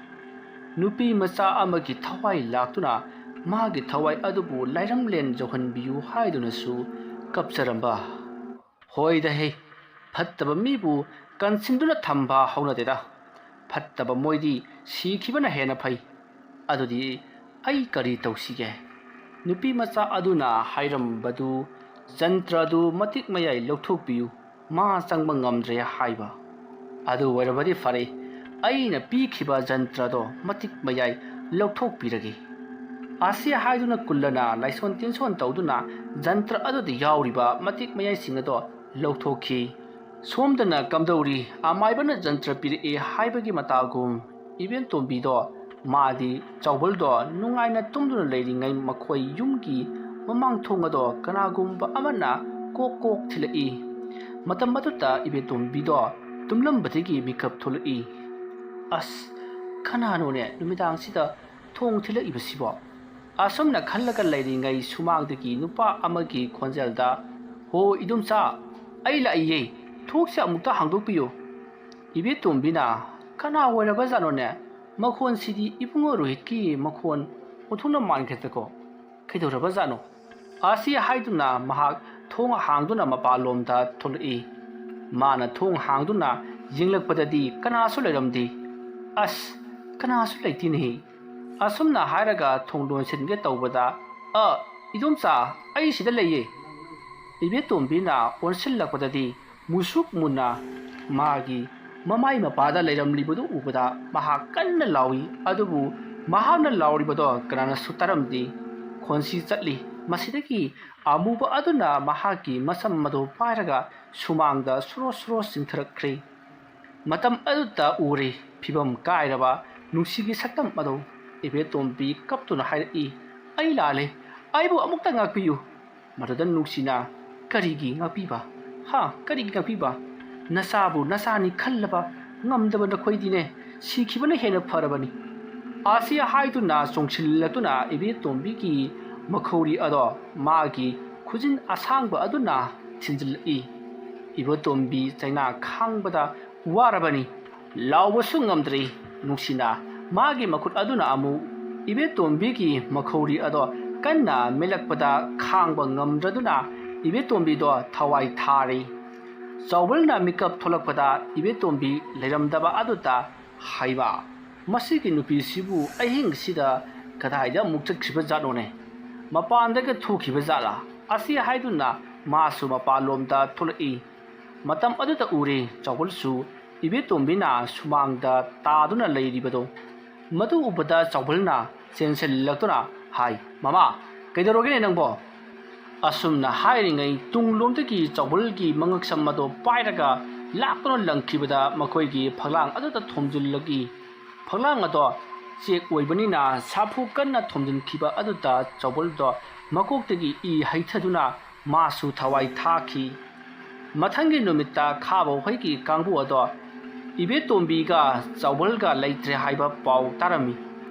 ꯅꯨꯄꯤ ꯃꯆꯥ ꯑꯃꯒꯤ ꯊꯋꯥꯏ ꯂꯥꯛꯇꯨꯅ ꯃꯥꯒꯤ ꯊꯋꯥꯏ ꯑꯗꯨꯕꯨ ꯂꯥꯏꯔꯝꯂꯦꯟ ꯌꯧꯍꯟꯕꯤꯌꯨ ꯍꯥꯏꯗꯨꯅꯁꯨ ꯀꯞꯆꯔꯝꯕ꯫ ꯍꯣꯏꯗ ꯍꯦ, ꯐꯠꯇꯕ ꯃꯤꯕꯨ ꯀꯟꯁꯤꯟꯗꯨꯅ ꯊꯝꯕ ꯍꯧꯅꯗꯦꯗ꯫ ꯐꯠꯇꯕ ꯃꯣꯏꯗꯤ ꯁꯤꯈꯤꯕꯅ ꯍꯦꯟꯅ ꯐꯩ꯫ ꯑꯗꯨꯗꯤ ꯑꯩ ꯀꯔꯤ ꯇꯧꯁꯤꯒꯦ?" ꯅꯨꯄꯤ ꯃꯆꯥ ꯑꯗꯨꯅ ꯍꯥꯏꯔꯝꯕꯗꯨ, "ꯖꯟꯇ꯭ꯔ ꯑꯗꯨ ꯃꯇꯤꯛ ꯃꯌꯥꯏ ꯂꯧꯊꯣꯛꯄꯤꯌꯨ, ꯃꯥ ꯆꯪꯕ ꯉꯝꯗ꯭ꯔꯦ" ꯍꯥꯏꯕ꯫ "ꯑꯗꯨ ꯑꯣꯏꯔꯕꯗꯤ ꯐꯔꯦ, ꯑꯩꯅ ꯄꯤꯈꯤꯕ ꯖꯟꯇ꯭ꯔꯗꯣ ꯃꯇꯤꯛ ꯃꯌꯥꯏ ꯂꯧꯊꯣꯛꯄꯤꯔꯒꯦ" ꯑꯁꯤ ꯍꯥꯏꯗꯨꯅ ꯀꯨꯜꯂꯅ ꯂꯥꯏꯁꯣꯟ ꯇꯤꯟꯁꯣꯟ ꯇꯧꯗꯨꯅ ꯖꯟꯇ꯭ꯔ ꯑꯗꯨꯗ ꯌꯥꯎꯔꯤꯕ ꯃꯇꯤꯛ ꯃꯌꯥꯏꯁꯤꯡ ꯑꯗꯣ ꯂꯧꯊꯣꯛꯈꯤ꯫ ꯁꯣꯝꯗꯅ ꯀꯝꯗꯧꯔꯤ? ꯑꯃꯥꯏꯕꯅ ꯖꯟꯇ꯭ꯔ ꯄꯤꯔꯛꯑꯦ ꯍꯥꯏꯕꯒꯤ ꯃꯇꯥꯒꯨꯝ ꯏꯕꯦꯟꯇꯣꯝꯕꯤꯗꯣ, ꯃꯥꯗꯤ ꯆꯥꯎꯕꯜꯗꯣ ꯅꯨꯡꯉꯥꯏꯅ ꯇꯨꯝꯗꯨꯅ ꯂꯩꯔꯤꯉꯩ ꯃꯈꯣꯏ ꯌꯨꯝꯒꯤ ꯃꯃꯥꯡ ꯊꯣꯡ ꯑꯗꯣ ꯀꯅꯥꯒꯨꯝꯕ ꯑꯃꯅ ꯀꯣꯛ ꯀꯣꯛ ꯊꯤꯜꯂꯛꯏ꯫ ꯃꯇꯝ ꯑꯗꯨꯗ ꯏꯕꯦꯟꯇꯣꯝꯕꯤꯗꯣ ꯇꯨꯝꯂꯝꯕꯗꯒꯤ ꯃꯤꯀꯞ ꯊꯣꯛꯂꯛꯏ꯫ "ꯑꯁ, ꯀꯅꯥꯅꯣꯅꯦ ꯅꯨꯃꯤꯗꯥꯡꯁꯤꯗ ꯊꯣꯡ ꯊꯤꯜꯂꯛꯏꯕꯁꯤꯕꯣ?" ꯑꯁꯨꯝꯅ ꯈꯜꯂꯒ ꯂꯩꯔꯤꯉꯩ ꯁꯨꯃꯥꯡꯗꯒꯤ ꯅꯨꯄꯥ ꯑꯃꯒꯤ ꯈꯣꯟꯖꯦꯜꯗ, "ꯍꯣ ꯏꯗꯣꯝꯆꯥ, ꯑꯩ ꯂꯥꯛꯏꯌꯦ, ꯊꯣꯡꯁꯦ ꯑꯃꯨꯛꯇ ꯍꯥꯡꯗꯣꯛꯄꯤꯌꯨ꯫" ꯏꯕꯦꯇꯣꯝꯕꯤꯅ, "ꯀꯅꯥ ꯑꯣꯏꯔꯕꯖꯥꯠꯅꯣꯅꯦ? ꯃꯈꯣꯟꯁꯤꯗꯤ ꯏꯕꯨꯡꯉꯣ ꯔꯣꯍꯤꯠꯀꯤ ꯃꯈꯣꯟ ꯑꯣꯟꯊꯣꯛꯅ ꯃꯥꯟꯈ꯭ꯔꯦꯗꯀꯣ꯫ ꯀꯩꯗꯧꯔꯕꯖꯥꯠꯅꯣ?" ꯑꯁꯤ ꯍꯥꯏꯗꯨꯅ ꯃꯍꯥꯛ ꯊꯣꯡ ꯍꯥꯡꯗꯨꯅ ꯃꯄꯥꯟꯂꯣꯝꯗ ꯊꯣꯛꯂꯛꯏ꯫ ꯃꯥꯅ ꯊꯣꯡ ꯍꯥꯡꯗꯨꯅ ꯌꯦꯡꯂꯛꯄꯗꯗꯤ ꯀꯅꯥꯁꯨ ꯂꯩꯔꯝꯗꯦ꯫ "ꯑꯁ, ꯀꯅꯥꯁꯨ ꯂꯩꯇꯦꯅꯦꯍꯦ꯫" ꯑꯁꯨꯝꯅ ꯍꯥꯏꯔꯒ ꯊꯣꯡ ꯂꯣꯟꯁꯤꯟꯒꯦ ꯇꯧꯕꯗ, "ꯑ, ꯏꯗꯣꯝꯆꯥ, ꯑꯩ ꯁꯤꯗ ꯂꯩꯌꯦ꯫" ꯏꯕꯦꯇꯣꯝꯕꯤꯅ ꯑꯣꯟꯁꯤꯜꯂꯛꯄꯗꯗꯤ ꯃꯨꯁꯨꯛ ꯃꯨꯟꯅ ꯃꯥꯒꯤ ꯃꯃꯥꯏ ꯃꯄꯥꯗ ꯂꯩꯔꯝꯂꯤꯕꯗꯨ ꯎꯕꯗ ꯃꯍꯥꯛ ꯀꯟꯅ ꯂꯥꯎꯏ꯫ ꯑꯗꯨꯕꯨ ꯃꯍꯥꯛꯅ ꯂꯥꯎꯔꯤꯕꯗꯣ ꯀꯅꯥꯅꯁꯨ ꯇꯥꯔꯝꯗꯦ꯫ ꯈꯣꯟꯁꯤ ꯆꯠꯂꯤ꯫ ꯃꯁꯤꯗꯒꯤ ꯑꯃꯨꯕ ꯑꯗꯨꯅ ꯃꯍꯥꯛꯀꯤ ꯃꯁꯝ ꯑꯗꯨ ꯄꯥꯏꯔꯒ ꯁꯨꯃꯥꯡꯗ ꯁꯣꯔꯣ ꯁꯣꯔꯣ ꯆꯤꯡꯊꯔꯛꯈ꯭ꯔꯦ꯫ ꯃꯇꯝ ꯑꯗꯨꯗ ꯎꯔꯦ ꯐꯤꯕꯝ ꯀꯥꯏꯔꯕ ꯅꯨꯡꯁꯤꯒꯤ ꯁꯛꯇꯝ ꯑꯗꯨ꯫ ꯏꯕꯦꯇꯣꯝꯕꯤ ꯀꯞꯇꯨꯅ ꯍꯥꯏꯔꯛꯏ, "ꯑꯩ ꯂꯥꯜꯂꯦ, ꯑꯩꯕꯨ ꯑꯃꯨꯛꯇ ꯉꯥꯛꯄꯤꯌꯨ꯫" ꯃꯗꯨꯗ ꯅꯨꯡꯁꯤꯅ, "ꯀꯔꯤꯒꯤ ꯉꯥꯛꯄꯤꯕ? ꯍꯥ, ꯀꯔꯤꯒꯤ ꯉꯥꯛꯄꯤꯕ? ꯅꯆꯥꯕꯨ ꯅꯆꯥꯅꯤ ꯈꯜꯂꯕ ꯉꯝꯗꯕ ꯅꯈꯣꯏꯗꯤꯅꯦ, ꯁꯤꯈꯤꯕꯅ ꯍꯦꯟꯅ ꯐꯔꯕꯅꯤ꯫" ꯑꯁꯤ ꯍꯥꯏꯗꯨꯅ ꯆꯣꯡꯁꯤꯜꯂꯛꯇꯨꯅ ꯏꯕꯦꯇꯣꯝꯕꯤꯒꯤ ꯃꯈꯧꯔꯤ ꯑꯗꯣ ꯃꯥꯒꯤ ꯈꯨꯖꯤꯟ ꯑꯁꯥꯡꯕ ꯑꯗꯨꯅ ꯊꯤꯟꯖꯤꯜꯂꯛꯏ꯫ ꯏꯕꯦꯇꯣꯝꯕꯤ ꯆꯩꯅꯥ ꯈꯥꯡꯕꯗ ꯋꯥꯔꯕꯅꯤ꯫ ꯂꯥꯎꯕꯁꯨ ꯉꯝꯗ꯭ꯔꯤ꯫ ꯅꯨꯡꯁꯤꯅ ꯃꯥꯒꯤ ꯃꯈꯨꯠ ꯑꯗꯨꯅ ꯑꯃꯨꯛ ꯏꯕꯦꯇꯣꯝꯕꯤꯒꯤ ꯃꯈꯧꯔꯤ ꯑꯗꯣ ꯀꯟꯅ ꯃꯦꯠꯂꯛꯄꯗ ꯈꯥꯡꯕ ꯉꯝꯗ꯭ꯔꯗꯨꯅ ꯏꯕꯦꯇꯣꯝꯕꯤꯗꯣ ꯊꯋꯥꯏ ꯊꯥꯔꯤ꯫ ꯆꯥꯎꯕꯜꯅ ꯃꯤꯀꯞ ꯊꯣꯛꯂꯛꯄꯗ ꯏꯕꯦꯇꯣꯝꯕꯤ ꯂꯩꯔꯝꯗꯕ ꯑꯗꯨꯗ, "ꯍꯩꯃꯥ, ꯃꯁꯤꯒꯤ ꯅꯨꯄꯤꯁꯤꯕꯨ ꯑꯍꯤꯡꯁꯤꯗ ꯀꯗꯥꯏꯗ ꯑꯃꯨꯛ ꯆꯠꯈ꯭ꯔꯤꯕ ꯖꯥꯠꯅꯣꯅꯦ? ꯃꯄꯥꯟꯗꯒ ꯊꯣꯛꯈꯤꯕ ꯖꯥꯠꯂꯥ?" ꯑꯁꯤ ꯍꯥꯏꯗꯨꯅ ꯃꯥꯁꯨ ꯃꯄꯥꯟꯂꯣꯝꯗ ꯊꯣꯛꯂꯛꯏ꯫ ꯃꯇꯝ ꯑꯗꯨꯗ ꯎꯔꯦ ꯆꯥꯎꯕꯜꯁꯨ ꯏꯕꯦꯇꯣꯝꯕꯤꯅ ꯁꯨꯃꯥꯡꯗ ꯇꯥꯗꯨꯅ ꯂꯩꯔꯤꯕꯗꯣ꯫ ꯃꯗꯨ ꯎꯕꯗ ꯆꯥꯎꯕꯜꯅ ꯆꯦꯟꯁꯤꯜꯂꯛꯇꯨꯅ ꯍꯥꯏ, "ꯃꯃꯥ, ꯀꯩꯗꯧꯔꯒꯦꯅꯦ ꯅꯪꯕꯣ?" ꯑꯁꯨꯝꯅ ꯍꯥꯏꯔꯤꯉꯩ ꯇꯨꯡꯂꯣꯝꯗꯒꯤ ꯆꯥꯎꯕꯜꯒꯤ ꯃꯉꯛꯁꯝ ꯑꯗꯣ ꯄꯥꯏꯔꯒ ꯂꯥꯛꯇꯨꯅ ꯂꯪꯈꯤꯕꯗ ꯃꯈꯣꯏꯒꯤ ꯐꯛꯂꯥꯡ ꯑꯗꯨꯗ ꯊꯣꯝꯖꯤꯜꯂꯛꯏ꯫ ꯐꯛꯂꯥꯡ ꯑꯗꯣ ꯆꯦꯛ ꯑꯣꯏꯕꯅꯤꯅ ꯁꯥꯐꯨ ꯀꯟꯅ ꯊꯣꯝꯖꯤꯟꯈꯤꯕ ꯑꯗꯨꯗ ꯆꯥꯎꯕꯜꯗꯣ ꯃꯀꯣꯛꯇꯒꯤ ꯏ ꯍꯩꯊꯗꯨꯅ ꯃꯥꯁꯨ ꯊꯋꯥꯏ ꯊꯥꯈꯤ꯫ ꯃꯊꯪꯒꯤ ꯅꯨꯃꯤꯠꯇ ꯈꯥꯕ ꯍꯣꯏꯒꯤ ꯀꯥꯡꯕꯨ ꯑꯗꯣ ꯏꯕꯦꯇꯣꯝꯕꯤꯒ ꯆꯥꯎꯕꯜꯒ ꯂꯩꯇ꯭ꯔꯦ ꯍꯥꯏꯕ ꯄꯥꯎ ꯇꯥꯔꯝꯃꯤ꯫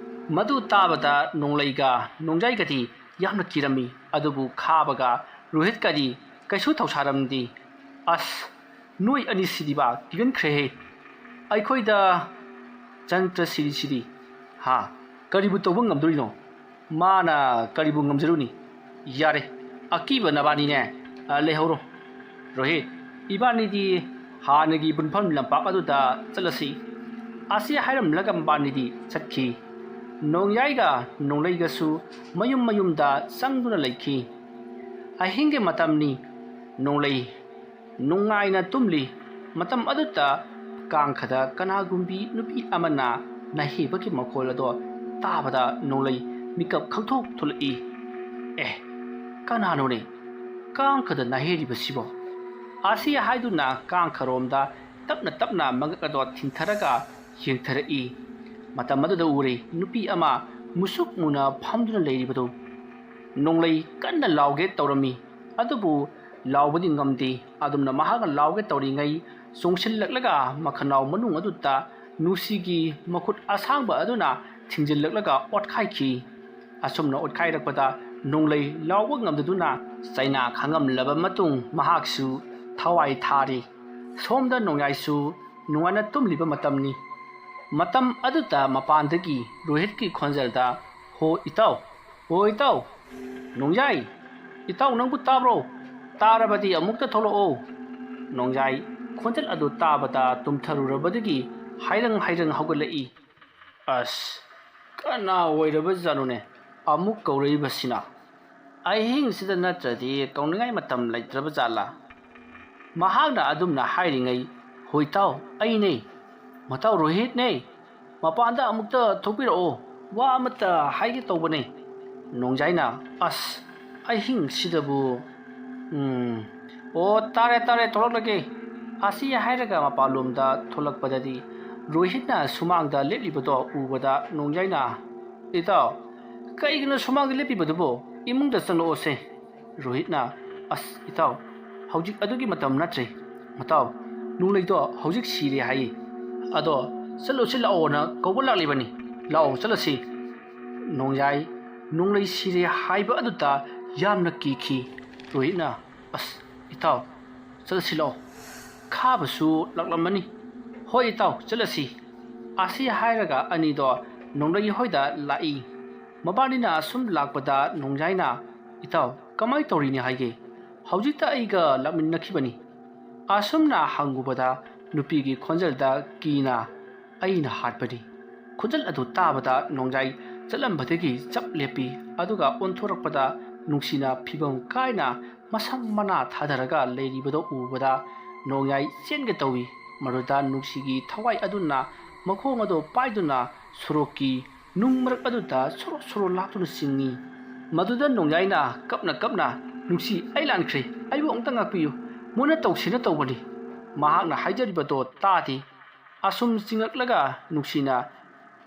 ꯃꯗꯨ ꯇꯥꯕꯗ ꯅꯣꯡꯂꯩꯒ ꯅꯣꯡꯖꯥꯏꯒꯗꯤ ꯌꯥꯝꯅ ꯀꯤꯔꯝꯃꯤ꯫ ꯑꯗꯨꯕꯨ ꯈꯥꯕꯒ ꯔꯣꯍꯤꯠꯀꯗꯤ ꯀꯩꯁꯨ ꯊꯧꯁꯥꯔꯝꯗꯦ꯫ "ꯑꯁ, ꯅꯣꯏ ꯑꯅꯤꯁꯤꯗꯤꯕ ꯀꯤꯒꯟꯈ꯭ꯔꯦꯍꯦ꯫ ꯑꯩꯈꯣꯏꯗ ꯆꯟꯇ꯭ꯔ ꯁꯤꯔꯤꯁꯤꯗꯤ, ꯍꯥ, ꯀꯔꯤꯕꯨ ꯇꯧꯕ ꯉꯝꯗꯣꯔꯤꯅꯣ? ꯃꯥꯅ ꯀꯔꯤꯕꯨ ꯉꯝꯖꯔꯨꯅꯤ? ꯌꯥꯔꯦ, ꯑꯀꯤꯕ ꯅꯕꯥꯅꯤꯅꯦ, ꯑ, ꯂꯩꯍꯧꯔꯣ꯫ ꯔꯣꯍꯤꯠ, ꯏꯕꯥꯅꯤꯗꯤ ꯍꯥꯟꯅꯒꯤ ꯄꯨꯟꯐꯝ ꯂꯝꯄꯥꯛ ꯑꯗꯨꯗ ꯆꯠꯂꯁꯤ꯫" ꯑꯁꯤ ꯍꯥꯏꯔꯝꯂꯒ ꯃꯕꯥꯅꯤꯗꯤ ꯆꯠꯈꯤ꯫ ꯅꯣꯡꯌꯥꯏꯒ ꯅꯣꯡꯂꯩꯒꯁꯨ ꯃꯌꯨꯝ ꯃꯌꯨꯝꯗ ꯆꯪꯗꯨꯅ ꯂꯩꯈꯤ꯫ ꯑꯍꯤꯡꯒꯤ ꯃꯇꯝꯅꯤ꯫ ꯅꯣꯡꯂꯩ ꯅꯨꯡꯉꯥꯏꯅ ꯇꯨꯝꯂꯤ꯫ ꯃꯇꯝ ꯑꯗꯨꯗ ꯀꯥꯡꯈꯗ ꯀꯅꯥꯒꯨꯝꯕꯤ ꯅꯨꯄꯤ ꯑꯃꯅ ꯅꯥꯍꯦꯕꯒꯤ ꯃꯈꯣꯜ ꯑꯗꯣ ꯇꯥꯕꯗ ꯅꯣꯡꯂꯩ ꯃꯤꯀꯞ ꯈꯪꯊꯣꯛ ꯊꯣꯛꯂꯛꯏ꯫ "ꯑꯦ, ꯀꯅꯥꯅꯣꯅꯦ ꯀꯥꯡꯈꯗ ꯅꯥꯍꯦꯔꯤꯕꯁꯤꯕꯣ?" ꯑꯁꯤ ꯍꯥꯏꯗꯨꯅ ꯀꯥꯡꯈꯔꯣꯝꯗ ꯇꯞꯅ ꯇꯞꯅ ꯃꯉꯛ ꯑꯗꯣ ꯊꯤꯟꯊꯔꯒ ꯌꯦꯡꯊꯔꯛꯏ꯫ ꯃꯇꯝ ꯑꯗꯨꯗ ꯎꯔꯦ ꯅꯨꯄꯤ ꯑꯃ ꯃꯨꯁꯨꯛ ꯃꯨꯅ ꯐꯝꯗꯨꯅ ꯂꯩꯔꯤꯕꯗꯨ꯫ ꯅꯣꯡꯂꯩ ꯀꯟꯅ ꯂꯥꯎꯒꯦ ꯇꯧꯔꯝꯃꯤ, ꯑꯗꯨꯕꯨ ꯂꯥꯎꯕꯗꯤ ꯉꯝꯗꯦ꯫ ꯑꯗꯨꯝꯅ ꯃꯍꯥꯛꯅ ꯂꯥꯎꯒꯦ ꯇꯧꯔꯤꯉꯩ ꯆꯣꯡꯁꯤꯜꯂꯛꯂꯒ ꯃꯈꯅꯥꯎ ꯃꯅꯨꯡ ꯑꯗꯨꯗ ꯅꯨꯡꯁꯤꯒꯤ ꯃꯈꯨꯠ ꯑꯁꯥꯡꯕ ꯑꯗꯨꯅ ꯊꯤꯡꯖꯤꯜꯂꯛꯂꯒ ꯑꯣꯠꯈꯥꯏꯈꯤ꯫ ꯑꯁꯨꯝꯅ ꯑꯣꯠꯈꯥꯏꯔꯛꯄꯗ ꯅꯣꯡꯂꯩ ꯂꯥꯎꯕ ꯉꯝꯗꯗꯨꯅ ꯆꯩꯅꯥ ꯈꯥꯡꯉꯝꯂꯕ ꯃꯇꯨꯡ ꯃꯍꯥꯛꯁꯨ ꯊꯋꯥꯏ ꯊꯥꯔꯤ꯫ ꯁꯣꯝꯗ ꯅꯣꯡꯌꯥꯏꯁꯨ ꯅꯨꯡꯉꯥꯏꯅ ꯇꯨꯝꯂꯤꯕ ꯃꯇꯝꯅꯤ꯫ ꯃꯇꯝ ꯑꯗꯨꯗ ꯃꯄꯥꯟꯗꯒꯤ ꯔꯣꯍꯤꯠꯀꯤ ꯈꯣꯟꯖꯦꯜꯗ, "ꯍꯣ ꯏꯇꯥꯎ, ꯍꯣ ꯏꯇꯥꯎ, ꯅꯣꯡꯌꯥꯏ, ꯏꯇꯥꯎ ꯅꯪꯕꯨ ꯇꯥꯕ꯭ꯔꯣ? ꯇꯥꯔꯕꯗꯤ ꯑꯃꯨꯛꯇ ꯊꯣꯛꯂꯛꯑꯣ꯫" ꯅꯣꯡꯌꯥꯏ ꯈꯣꯟꯖꯦꯜ ꯑꯗꯨ ꯇꯥꯕꯗ ꯇꯨꯝꯊꯔꯨꯔꯕꯗꯒꯤ ꯍꯥꯏꯔꯪ ꯍꯥꯏꯔꯪ ꯍꯧꯒꯠꯂꯛꯏ꯫ "ꯑꯁ, ꯀꯅꯥ ꯑꯣꯏꯔꯕꯖꯥꯠꯅꯣꯅꯦ ꯑꯃꯨꯛ ꯀꯧꯔꯛꯏꯕꯁꯤꯅ? ꯑꯍꯤꯡꯁꯤꯗ ꯅꯠꯇ꯭ꯔꯗꯤ ꯀꯧꯅꯤꯡꯉꯥꯏ ꯃꯇꯝ ꯂꯩꯇ꯭ꯔꯕ ꯖꯥꯠꯂꯥ?" ꯃꯍꯥꯛꯅ ꯑꯗꯨꯝꯅ ꯍꯥꯏꯔꯤꯉꯩ, "ꯍꯣꯏ ꯏꯇꯥꯎ, ꯑꯩꯅꯦ, ꯃꯇꯥꯎ ꯔꯣꯍꯤꯠꯅꯦ꯫ ꯃꯄꯥꯟꯗ ꯑꯃꯨꯛꯇ ꯊꯣꯛꯄꯤꯔꯛꯑꯣ, ꯋꯥ ꯑꯃꯠꯇ ꯍꯥꯏꯒꯦ ꯇꯧꯕꯅꯦ꯫" ꯅꯣꯡꯖꯥꯏꯅ, "ꯑꯁ, ꯑꯍꯤꯡꯁꯤꯗꯕꯨ꯫ ꯎꯝ, ꯑꯣ, ꯇꯥꯔꯦ, ꯇꯥꯔꯦ, ꯊꯣꯛꯂꯛꯂꯒꯦ꯫ ꯑꯁꯤ ꯍꯥꯏꯔꯒ ꯃꯄꯥꯟꯂꯣꯝꯗ ꯊꯣꯛꯂꯛꯄꯗꯗꯤ ꯔꯣꯍꯤꯠꯅ ꯁꯨꯃꯥꯡꯗ ꯂꯦꯞꯂꯤꯕꯗꯣ ꯎꯕꯗ ꯅꯣꯡꯌꯥꯏꯅ, "ꯏꯇꯥꯎ, ꯀꯩꯒꯤꯅꯣ ꯁꯨꯃꯥꯡꯗ ꯂꯦꯞꯄꯤꯕꯗꯨꯕꯣ? ꯏꯃꯨꯡꯗ ꯆꯪꯂꯛꯑꯣꯁꯦ꯫" ꯔꯣꯍꯤꯠꯅ, "ꯑꯁ, ꯏꯇꯥꯎ, ꯍꯧꯖꯤꯛ ꯑꯗꯨꯒꯤ ꯃꯇꯝ ꯅꯠꯇ꯭ꯔꯦ꯫ ꯃꯇꯥꯎ, ꯅꯣꯡꯂꯩꯗꯣ ꯍꯧꯖꯤꯛ ꯁꯤꯔꯦ ꯍꯥꯏꯌꯦ꯫ ꯑꯗꯣ ꯆꯠꯂꯨꯁꯤ ꯂꯥꯛꯑꯣꯅ ꯀꯧꯕ ꯂꯥꯛꯂꯤꯕꯅꯤ꯫ ꯂꯥꯛꯑꯣ, ꯆꯠꯂꯁꯤ꯫" ꯅꯣꯡꯌꯥꯏ, ꯅꯣꯡꯂꯩ ꯁꯤꯔꯦ ꯍꯥꯏꯕ ꯑꯗꯨꯗ ꯌꯥꯝꯅ ꯀꯤꯈꯤ꯫ ꯔꯣꯍꯤꯠꯅ, "ꯑꯁ, ꯏꯇꯥꯎ, ꯆꯠꯂꯁꯤ ꯂꯥꯛꯑꯣ꯫ ꯈꯥꯕꯁꯨ ꯂꯥꯛꯂꯝꯃꯅꯤ꯫ ꯍꯣꯏ ꯏꯇꯥꯎ, ꯆꯠꯂꯁꯤ꯫" ꯑꯁꯤ ꯍꯥꯏꯔꯒ ꯑꯅꯤꯗꯣ ꯅꯣꯡꯂꯩ ꯍꯣꯏꯗ ꯂꯥꯛꯏ꯫ ꯃꯕꯥꯅꯤꯅ ꯑꯁꯨꯝ ꯂꯥꯛꯄꯗ ꯅꯣꯡꯌꯥꯏꯅ, "ꯏꯇꯥꯎ, ꯀꯃꯥꯏ ꯇꯧꯔꯤꯅꯤ ꯍꯥꯏꯒꯦ? ꯍꯧꯖꯤꯛꯇ ꯑꯩꯒ ꯂꯥꯛꯃꯤꯟꯅꯈꯤꯕꯅꯤ꯫" ꯑꯁꯨꯝꯅ ꯍꯪꯉꯨꯕꯗ ꯅꯨꯄꯤꯒꯤ ꯈꯣꯟꯖꯦꯜꯗ ꯀꯤꯅ, "ꯑꯩꯅ ꯍꯥꯠꯄꯅꯤ꯫" ꯈꯣꯟꯖꯦꯜ ꯑꯗꯨ ꯇꯥꯕꯗ ꯅꯣꯡꯌꯥꯏ ꯆꯠꯂꯝꯕꯗꯒꯤ ꯆꯞ ꯂꯦꯞꯄꯤ꯫ ꯑꯗꯨꯒ ꯑꯣꯟꯊꯣꯔꯛꯄꯗ ꯅꯨꯡꯁꯤꯅ ꯐꯤꯕꯝ ꯀꯥꯏꯅ ꯃꯁꯝ ꯃꯅꯥ ꯊꯥꯗꯔꯒ ꯂꯩꯔꯤꯕꯗꯨ ꯎꯕꯗ ꯅꯣꯡꯌꯥꯏ ꯆꯦꯟꯒꯦ ꯇꯧꯏ꯫ ꯃꯗꯨꯗ ꯅꯨꯡꯁꯤꯒꯤ ꯊꯋꯥꯏ ꯑꯗꯨꯅ ꯃꯈꯣꯡ ꯑꯗꯨ ꯄꯥꯏꯗꯨꯅ ꯁꯣꯔꯣꯛꯀꯤ ꯅꯨꯡ ꯃꯔꯛ ꯑꯗꯨꯗ ꯁꯣꯔꯣ ꯁꯣꯔꯣ ꯂꯥꯛꯇꯨꯅ ꯆꯤꯡꯏ꯫ ꯃꯗꯨꯗ ꯅꯣꯡꯌꯥꯏꯅ ꯀꯞꯅ ꯀꯞꯅ, "ꯅꯨꯡꯁꯤ, ꯑꯩ ꯂꯥꯟꯈ꯭ꯔꯦ, ꯑꯩꯕꯨ ꯑꯃꯨꯛꯇ ꯉꯥꯛꯄꯤꯌꯨ, ꯃꯣꯏꯅ ꯇꯧꯁꯦꯅ ꯇꯧꯕꯅꯤ꯫" ꯃꯍꯥꯛꯅ ꯍꯥꯏꯖꯔꯤꯕꯗꯣ ꯇꯥꯗꯦ꯫ ꯑꯁꯨꯝ ꯆꯤꯡꯂꯛꯂꯒ ꯅꯨꯡꯁꯤꯅ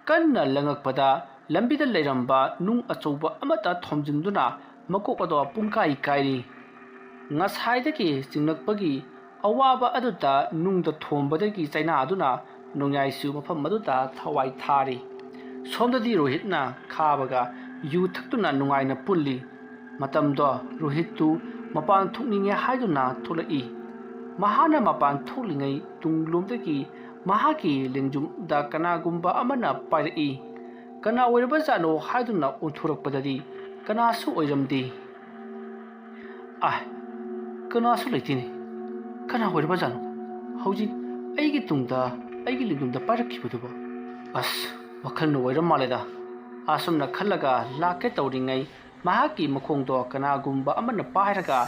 ꯀꯟꯅ ꯂꯪꯉꯛꯄꯗ ꯂꯝꯕꯤꯗ ꯂꯩꯔꯝꯕ ꯅꯨꯡ ꯑꯆꯧꯕ ꯑꯃꯗ ꯊꯣꯝꯖꯤꯟꯗꯨꯅ ꯃꯀꯣꯛ ꯑꯗꯣ ꯄꯨꯡꯀꯥꯏ ꯀꯥꯏꯔꯤ꯫ ꯉꯁꯥꯏꯗꯒꯤ ꯆꯤꯡꯂꯛꯄꯒꯤ ꯑꯋꯥꯕ ꯑꯗꯨꯗ ꯅꯨꯡꯗ ꯊꯣꯝꯕꯗꯒꯤ ꯆꯩꯅꯥꯗꯨꯅ ꯅꯣꯡꯌꯥꯏꯁꯨ ꯃꯐꯝ ꯑꯗꯨꯗ ꯊꯋꯥꯏ ꯊꯥꯔꯤ꯫ ꯁꯣꯝꯗꯗꯤ ꯔꯣꯍꯤꯠꯅ ꯈꯥꯕꯒ ꯌꯨ ꯊꯛꯇꯨꯅ ꯅꯨꯡꯉꯥꯏꯅ ꯄꯨꯜꯂꯤ꯫ ꯃꯇꯝꯗꯣ ꯔꯣꯍꯤꯠꯇꯨ ꯃꯄꯥꯟ ꯊꯣꯛꯅꯤꯡꯉꯦ ꯍꯥꯏꯗꯨꯅ ꯊꯣꯛꯂꯛꯏ꯫ ꯃꯍꯥꯛꯅ ꯃꯄꯥꯟ ꯊꯣꯛꯂꯤꯉꯩ ꯇꯨꯡꯂꯣꯝꯗꯒꯤ ꯃꯍꯥꯛꯀꯤ ꯂꯦꯡꯖꯨꯝꯗ ꯀꯅꯥꯒꯨꯝꯕ ꯑꯃꯅ ꯄꯥꯏꯔꯛꯏ꯫ ꯀꯅꯥ ꯑꯣꯏꯔꯕꯖꯥꯠꯅꯣ ꯍꯥꯏꯗꯨꯅ ꯑꯣꯟꯊꯣꯔꯛꯄꯗꯗꯤ ꯀꯅꯥꯁꯨ ꯑꯣꯏꯔꯝꯗꯦ꯫ ꯑꯥꯏ, ꯀꯅꯥꯁꯨ ꯂꯩꯇꯦꯅꯦ꯫ ꯀꯅꯥ ꯑꯣꯏꯔꯕꯖꯥꯠꯅꯣ ꯍꯧꯖꯤꯛ ꯑꯩꯒꯤ ꯇꯨꯡꯗ, ꯑꯩꯒꯤ ꯂꯦꯡꯖꯨꯝꯗ ꯄꯥꯏꯔꯛꯈꯤꯕꯗꯨꯕꯣ? ꯑꯁ, ꯋꯥꯈꯜꯅ ꯑꯣꯏꯔ ꯃꯥꯜꯂꯦꯗ꯫ ꯑꯁꯨꯝꯅ ꯈꯜꯂꯒ ꯂꯥꯛꯀꯦ ꯇꯧꯔꯤꯉꯩ ꯃꯍꯥꯛꯀꯤ ꯃꯈꯣꯡꯗꯣ ꯀꯅꯥꯒꯨꯝꯕ ꯑꯃꯅ ꯄꯥꯏꯔꯒ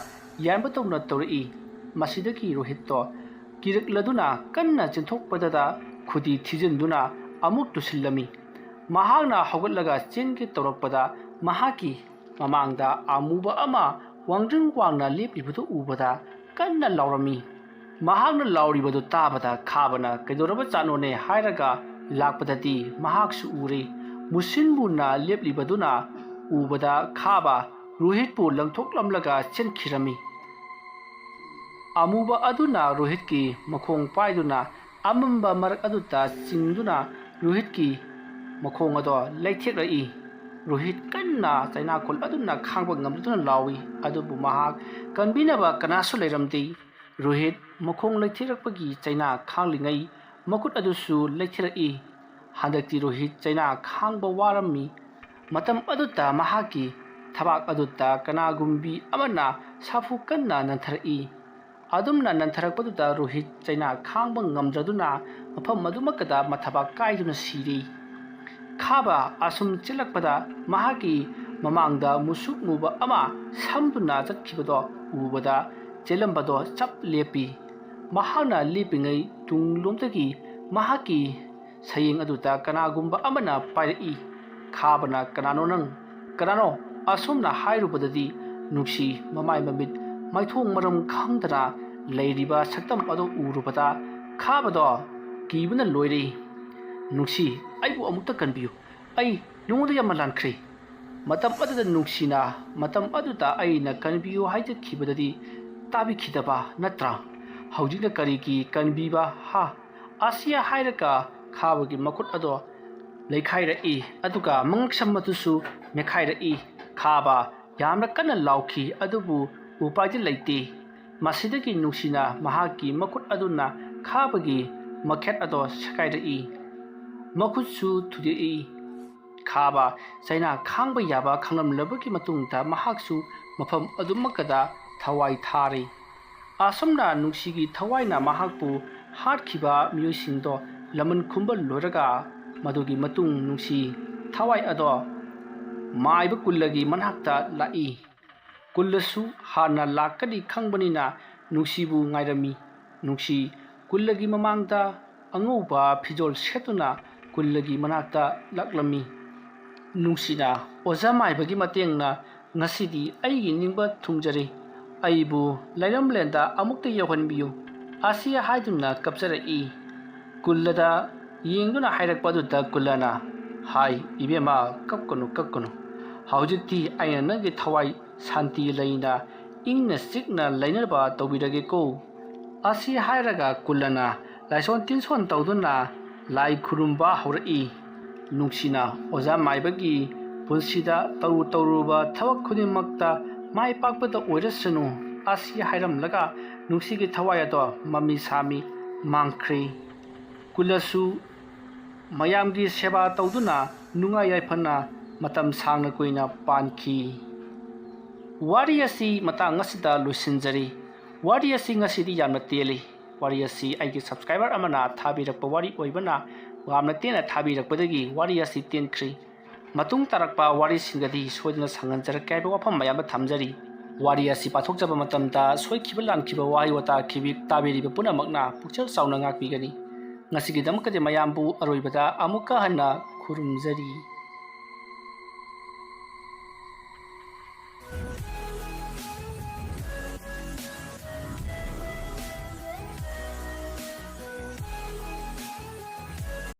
ꯌꯥꯟꯕꯗꯧꯅ ꯇꯧꯔꯛꯏ꯫ ꯃꯁꯤꯗꯒꯤ ꯔꯣꯍꯤꯠꯇꯣ ꯀꯤꯔꯛꯂꯗꯨꯅ ꯀꯟꯅ ꯆꯦꯟꯊꯣꯛꯄꯗꯗ ꯈꯨꯗꯤ ꯊꯤꯖꯤꯟꯗꯨꯅ ꯑꯃꯨꯛ ꯇꯨꯁꯤꯜꯂꯝꯃꯤ꯫ ꯃꯍꯥꯛꯅ ꯍꯧꯒꯠꯂꯒ ꯆꯦꯟꯒꯦ ꯇꯧꯔꯛꯄꯗ ꯃꯍꯥꯛꯀꯤ ꯃꯃꯥꯡꯗ ꯑꯃꯨꯕ ꯑꯃ ꯋꯥꯡꯗ꯭ꯔꯤꯡ ꯋꯥꯡꯅ ꯂꯦꯞꯂꯤꯕꯗꯨ ꯎꯕꯗ ꯀꯟꯅ ꯂꯥꯎꯔꯝꯃꯤ꯫ ꯃꯍꯥꯛꯅ ꯂꯥꯎꯔꯤꯕꯗꯨ ꯇꯥꯕꯗ ꯈꯥꯕꯅ "ꯀꯩꯗꯧꯔꯕꯖꯥꯠꯅꯣꯅꯦ?" ꯍꯥꯏꯔꯒ ꯂꯥꯛꯄꯗꯗꯤ ꯃꯍꯥꯛꯁꯨ ꯎꯔꯦ꯫ ꯃꯨꯁꯤꯟ ꯃꯨꯅ ꯂꯦꯞꯂꯤꯕꯗꯨꯅ ꯎꯕꯗ ꯈꯥꯕ ꯔꯣꯍꯤꯠꯄꯨ ꯂꯪꯊꯣꯛꯂꯝꯂꯒ ꯆꯦꯟꯈꯤꯔꯝꯃꯤ꯫ ꯑꯃꯨꯕ ꯑꯗꯨꯅ ꯔꯣꯍꯤꯠꯀꯤ ꯃꯈꯣꯡ ꯄꯥꯏꯗꯨꯅ ꯑꯃꯝꯕ ꯃꯔꯛ ꯑꯗꯨꯗ ꯆꯤꯡꯗꯨꯅ ꯔꯣꯍꯤꯠꯀꯤ ꯃꯈꯣꯡ ꯑꯗꯣ ꯂꯩꯊꯦꯛꯂꯛꯏ꯫ ꯔꯣꯍꯤꯠ ꯀꯟꯅ ꯆꯩꯅꯥꯈꯣꯜ ꯑꯗꯨꯅ ꯈꯥꯡꯕ ꯉꯝꯗꯨꯅ ꯂꯥꯎꯏ, ꯑꯗꯨꯕꯨ ꯃꯍꯥꯛ ꯀꯟꯕꯤꯅꯕ ꯀꯅꯥꯁꯨ ꯂꯩꯔꯝꯗꯦ꯫ ꯔꯣꯍꯤꯠ ꯃꯈꯣꯡ ꯂꯩꯊꯦꯛꯂꯛꯄꯒꯤ ꯆꯩꯅꯥ ꯈꯥꯡꯂꯤꯉꯩ ꯃꯈꯨꯠ ꯑꯗꯨꯁꯨ ꯂꯩꯊꯦꯛꯂꯛꯏ꯫ ꯍꯟꯗꯛꯇꯤ ꯔꯣꯍꯤꯠ ꯆꯩꯅꯥ ꯈꯥꯡꯕ ꯋꯥꯔꯝꯃꯤ꯫ ꯃꯇꯝ ꯑꯗꯨꯗ ꯃꯍꯥꯛꯀꯤ ꯊꯕꯥꯛ ꯑꯗꯨꯗ ꯀꯅꯥꯒꯨꯝꯕꯤ ꯑꯃꯅ ꯁꯥꯐꯨ ꯀꯟꯅ ꯅꯟꯊꯔꯛꯏ꯫ ꯑꯗꯨꯝꯅ ꯅꯟꯊꯔꯛꯄꯗꯨꯗ ꯔꯣꯍꯤꯠ ꯆꯩꯅꯥ ꯈꯥꯡꯕ ꯉꯝꯗ꯭ꯔꯗꯨꯅ ꯃꯐꯝ ꯑꯗꯨꯃꯛꯇꯗ ꯃꯊꯕꯥꯛ ꯀꯥꯏꯗꯨꯅ ꯁꯤꯔꯦ꯫ ꯈꯥꯕ ꯑꯁꯨꯝ ꯆꯦꯜꯂꯛꯄꯗ ꯃꯍꯥꯛꯀꯤ ꯃꯃꯥꯡꯗ ꯃꯨꯁꯨꯛ ꯃꯨꯕ ꯑꯃ ꯁꯝꯗꯨꯅ ꯆꯠꯈꯤꯕꯗꯣ ꯎꯕꯗ ꯆꯦꯜꯂꯝꯕꯗꯣ ꯆꯞ ꯂꯦꯞꯄꯤ꯫ ꯃꯍꯥꯛꯅ ꯂꯦꯞꯄꯤꯉꯩ ꯇꯨꯡꯂꯣꯝꯗꯒꯤ ꯃꯍꯥꯛꯀꯤ ꯁꯌꯦꯡ ꯑꯗꯨꯗ ꯀꯅꯥꯒꯨꯝꯕ ꯑꯃꯅ ꯄꯥꯏꯔꯛꯏ꯫ ꯈꯥꯕꯅ "ꯀꯅꯥꯅꯣ ꯅꯪ? ꯀꯅꯥꯅꯣ?" ꯑꯁꯨꯝꯅ ꯍꯥꯏꯔꯨꯕꯗꯗꯤ ꯅꯨꯡꯁꯤ ꯃꯃꯥꯏ ꯃꯃꯤꯠ ꯃꯥꯏꯊꯣꯡ ꯃꯔꯝ ꯈꯪꯗꯅ ꯂꯩꯔꯤꯕ ꯁꯛꯇꯝ ꯑꯗꯨ ꯎꯔꯨꯕꯗ ꯈꯥꯕꯗꯣ ꯀꯤꯕꯅ ꯂꯣꯏꯔꯦ꯫ "ꯅꯨꯡꯁꯤ, ꯑꯩꯕꯨ ꯑꯃꯨꯛꯇ ꯀꯟꯕꯤꯌꯨ꯫ ꯑꯩ ꯅꯉꯣꯟꯗ ꯌꯥꯝꯅ ꯂꯥꯟꯈ꯭ꯔꯦ꯫" ꯃꯇꯝ ꯑꯗꯨꯗ ꯅꯨꯡꯁꯤꯅ, "ꯃꯇꯝ ꯑꯗꯨꯗ ꯑꯩꯅ ꯀꯟꯕꯤꯌꯨ ꯍꯥꯏꯖꯈꯤꯕꯗꯗꯤ ꯇꯥꯕꯤꯈꯤꯗꯕ ꯅꯠꯇ꯭ꯔꯥ? ꯍꯧꯖꯤꯛꯅ ꯀꯔꯤꯒꯤ ꯀꯟꯕꯤꯕ ꯍꯥ?" ꯑꯁꯤ ꯍꯥꯏꯔꯒ ꯈꯥꯕꯒꯤ ꯃꯈꯨꯠ ꯑꯗꯣ ꯂꯩꯈꯥꯏꯔꯛꯏ, ꯑꯗꯨꯒ ꯃꯉꯛꯁꯝ ꯑꯗꯨꯁꯨ ꯃꯦꯠꯈꯥꯏꯔꯛꯏ꯫ ꯈꯥꯕ ꯌꯥꯝꯅ ꯀꯟꯅ ꯂꯥꯎꯈꯤ, ꯑꯗꯨꯕꯨ ꯎꯄꯥꯏꯗꯤ ꯂꯩꯇꯦ꯫ ꯃꯁꯤꯗꯒꯤ ꯅꯨꯡꯁꯤꯅ ꯃꯍꯥꯛꯀꯤ ꯃꯈꯨꯠ ꯑꯗꯨꯅ ꯈꯥꯕꯒꯤ ꯃꯈꯦꯠ ꯑꯗꯣ ꯁꯦꯒꯥꯏꯔꯛꯏ꯫ ꯃꯈꯨꯠꯁꯨ ꯊꯨꯗꯦꯛꯏ꯫ ꯈꯥꯕ ꯆꯩꯅꯥ ꯈꯥꯡꯕ ꯌꯥꯕ ꯈꯪꯂꯝꯂꯕꯒꯤ ꯃꯇꯨꯡꯗ ꯃꯍꯥꯛꯁꯨ ꯃꯐꯝ ꯑꯗꯨꯃꯛꯀꯗ ꯊꯋꯥꯏ ꯊꯥꯔꯤ꯫ ꯑꯁꯨꯝꯅ ꯅꯨꯡꯁꯤꯒꯤ ꯊꯋꯥꯏꯅ ꯃꯍꯥꯛꯄꯨ ꯍꯥꯠꯈꯤꯕ ꯃꯤꯑꯣꯏꯁꯤꯡꯗꯣ ꯂꯃꯟ ꯈꯨꯝꯕ ꯂꯣꯏꯔꯒ, ꯃꯗꯨꯒꯤ ꯃꯇꯨꯡ ꯅꯨꯡꯁꯤ ꯊꯋꯥꯏ ꯑꯗꯣ ꯃꯥꯏꯕ ꯀꯨꯜꯂꯒꯤ ꯃꯅꯥꯛꯇ ꯂꯥꯛꯏ꯫ ꯀꯨꯜꯂꯁꯨ ꯍꯥꯟꯅ ꯂꯥꯛꯀꯅꯤ ꯈꯪꯕꯅꯤꯅ ꯅꯨꯡꯁꯤꯕꯨ ꯉꯥꯏꯔꯝꯃꯤ꯫ ꯅꯨꯡꯁꯤ ꯀꯨꯜꯂꯒꯤ ꯃꯃꯥꯡꯗ ꯑꯉꯧꯕ ꯐꯤꯖꯣꯜ ꯁꯦꯠꯇꯨꯅ ꯀꯨꯜꯂꯒꯤ ꯃꯅꯥꯛꯇ ꯂꯥꯛꯂꯝꯃꯤ꯫ ꯅꯨꯡꯁꯤꯅ ꯑꯣꯖꯥ ꯃꯥꯏꯕꯒꯤ ꯃꯇꯦꯡꯅ ꯉꯁꯤꯗꯤ ꯑꯩꯒꯤ ꯅꯤꯡꯕ ꯊꯨꯡꯖꯔꯦ꯫ ꯑꯩꯕꯨ ꯂꯩꯔꯝꯂꯦꯟꯗ ꯑꯃꯨꯛꯇ ꯌꯧꯍꯟꯕꯤꯌꯨ꯫ ꯑꯁꯤ ꯍꯥꯏꯗꯨꯅ ꯀꯞꯆꯔꯛꯏ꯫ ꯀꯨꯜꯂꯗ ꯌꯦꯡꯗꯨꯅ ꯍꯥꯏꯔꯛꯄ ꯑꯗꯨꯗ ꯀꯨꯜꯂꯅ, "ꯍꯥꯏ ꯏꯕꯦꯝꯃ, ꯀꯞꯀꯅꯨ, ꯀꯞꯀꯅꯨ꯫ ꯍꯧꯖꯤꯛꯇꯤ ꯑꯩꯅ ꯅꯪꯒꯤ ꯊꯋꯥꯏ ꯁꯥꯟꯇꯤ ꯂꯩꯅ ꯏꯪꯅ ꯆꯤꯛꯅ ꯂꯩꯅꯕ ꯇꯧꯕꯤꯔꯒꯦꯀꯣ"꯫ ꯑꯁꯤ ꯍꯥꯏꯔꯒ ꯀꯨꯜꯂꯅ ꯂꯥꯏꯁꯣꯟ ꯇꯤꯟꯁꯣꯟ ꯇꯧꯗꯨꯅ ꯂꯥꯏ ꯈꯨꯔꯨꯝꯕ ꯍꯧꯔꯛꯏ꯫ ꯅꯨꯡꯁꯤꯅ ꯑꯣꯖꯥ ꯃꯥꯏꯕꯒꯤ ꯄꯨꯟꯁꯤꯗ ꯇꯧꯔꯨ ꯇꯧꯔꯨꯕ ꯊꯕꯛ ꯈꯨꯗꯤꯡꯃꯛꯇ ꯃꯥꯏ ꯄꯥꯛꯄꯗ ꯑꯣꯏꯔꯁꯅꯨ꯫ ꯑꯁꯤ ꯍꯥꯏꯔꯝꯂꯒ ꯅꯨꯡꯁꯤꯒꯤ ꯊꯋꯥꯏ ꯑꯗꯣ ꯃꯃꯤ ꯁꯥꯃꯤ ꯃꯥꯡꯈ꯭ꯔꯦ꯫ ꯀꯨꯜꯂꯁꯨ ꯃꯌꯥꯝꯒꯤ ꯁꯦꯕꯥ ꯇꯧꯗꯨꯅ ꯅꯨꯡꯉꯥꯏ ꯌꯥꯏꯐꯅ ꯃꯇꯝ ꯁꯥꯡꯅ ꯀꯨꯏꯅ ꯄꯥꯟꯈꯤ꯫ ꯋꯥꯔꯤ ꯑꯁꯤ ꯃꯇꯥꯡ ꯑꯁꯤꯗ ꯂꯣꯏꯁꯤꯟꯖꯔꯤ꯫ ꯋꯥꯔꯤ ꯑꯁꯤ ꯉꯁꯤꯗꯤ ꯌꯥꯝꯅ ꯇꯦꯜꯂꯤ꯫ ꯋꯥꯔꯤ ꯑꯁꯤ ꯑꯩꯒꯤ subscriber ꯑꯃꯅ ꯊꯥꯕꯤꯔꯛꯄ ꯋꯥꯔꯤ ꯑꯣꯏꯕꯅ ꯌꯥꯝꯅ ꯇꯦꯟꯅ ꯊꯥꯕꯤꯔꯛꯄꯗꯒꯤ ꯋꯥꯔꯤ ꯑꯁꯤ ꯇꯦꯟꯈ꯭ꯔꯤ꯫ ꯃꯇꯨꯡ ꯇꯥꯔꯛꯄ ꯋꯥꯔꯤꯁꯤꯡꯗꯗꯤ ꯁꯣꯏꯗꯅ ꯁꯪꯍꯟꯖꯔꯛꯀꯦ ꯍꯥꯏꯕ ꯋꯥꯐꯝ ꯃꯌꯥꯝ ꯑꯃ ꯊꯝꯖꯔꯤ꯫ ꯋꯥꯔꯤ ꯑꯁꯤ ꯄꯥꯊꯣꯛꯆꯕ ꯃꯇꯝꯗ ꯁꯣꯏꯈꯤꯕ ꯂꯥꯟꯈꯤꯕ ꯋꯥꯍꯩ ꯋꯥꯇꯥ ꯈꯤꯕꯤ ꯇꯥꯕꯤꯔꯤꯕ ꯄꯨꯝꯅꯃꯛꯅ ꯄꯨꯛꯆꯦꯜ ꯆꯥꯎꯅ ꯉꯥꯛꯄꯤꯒꯅꯤ꯫ ꯉꯁꯤꯒꯤꯗꯃꯛꯇꯗꯤ ꯃꯌꯥꯝꯕꯨ ꯑꯔꯣꯏꯕꯗ ꯑꯃꯨꯛꯀ ꯍꯟꯅ ꯈꯨꯔꯨꯝꯖꯔꯤ꯫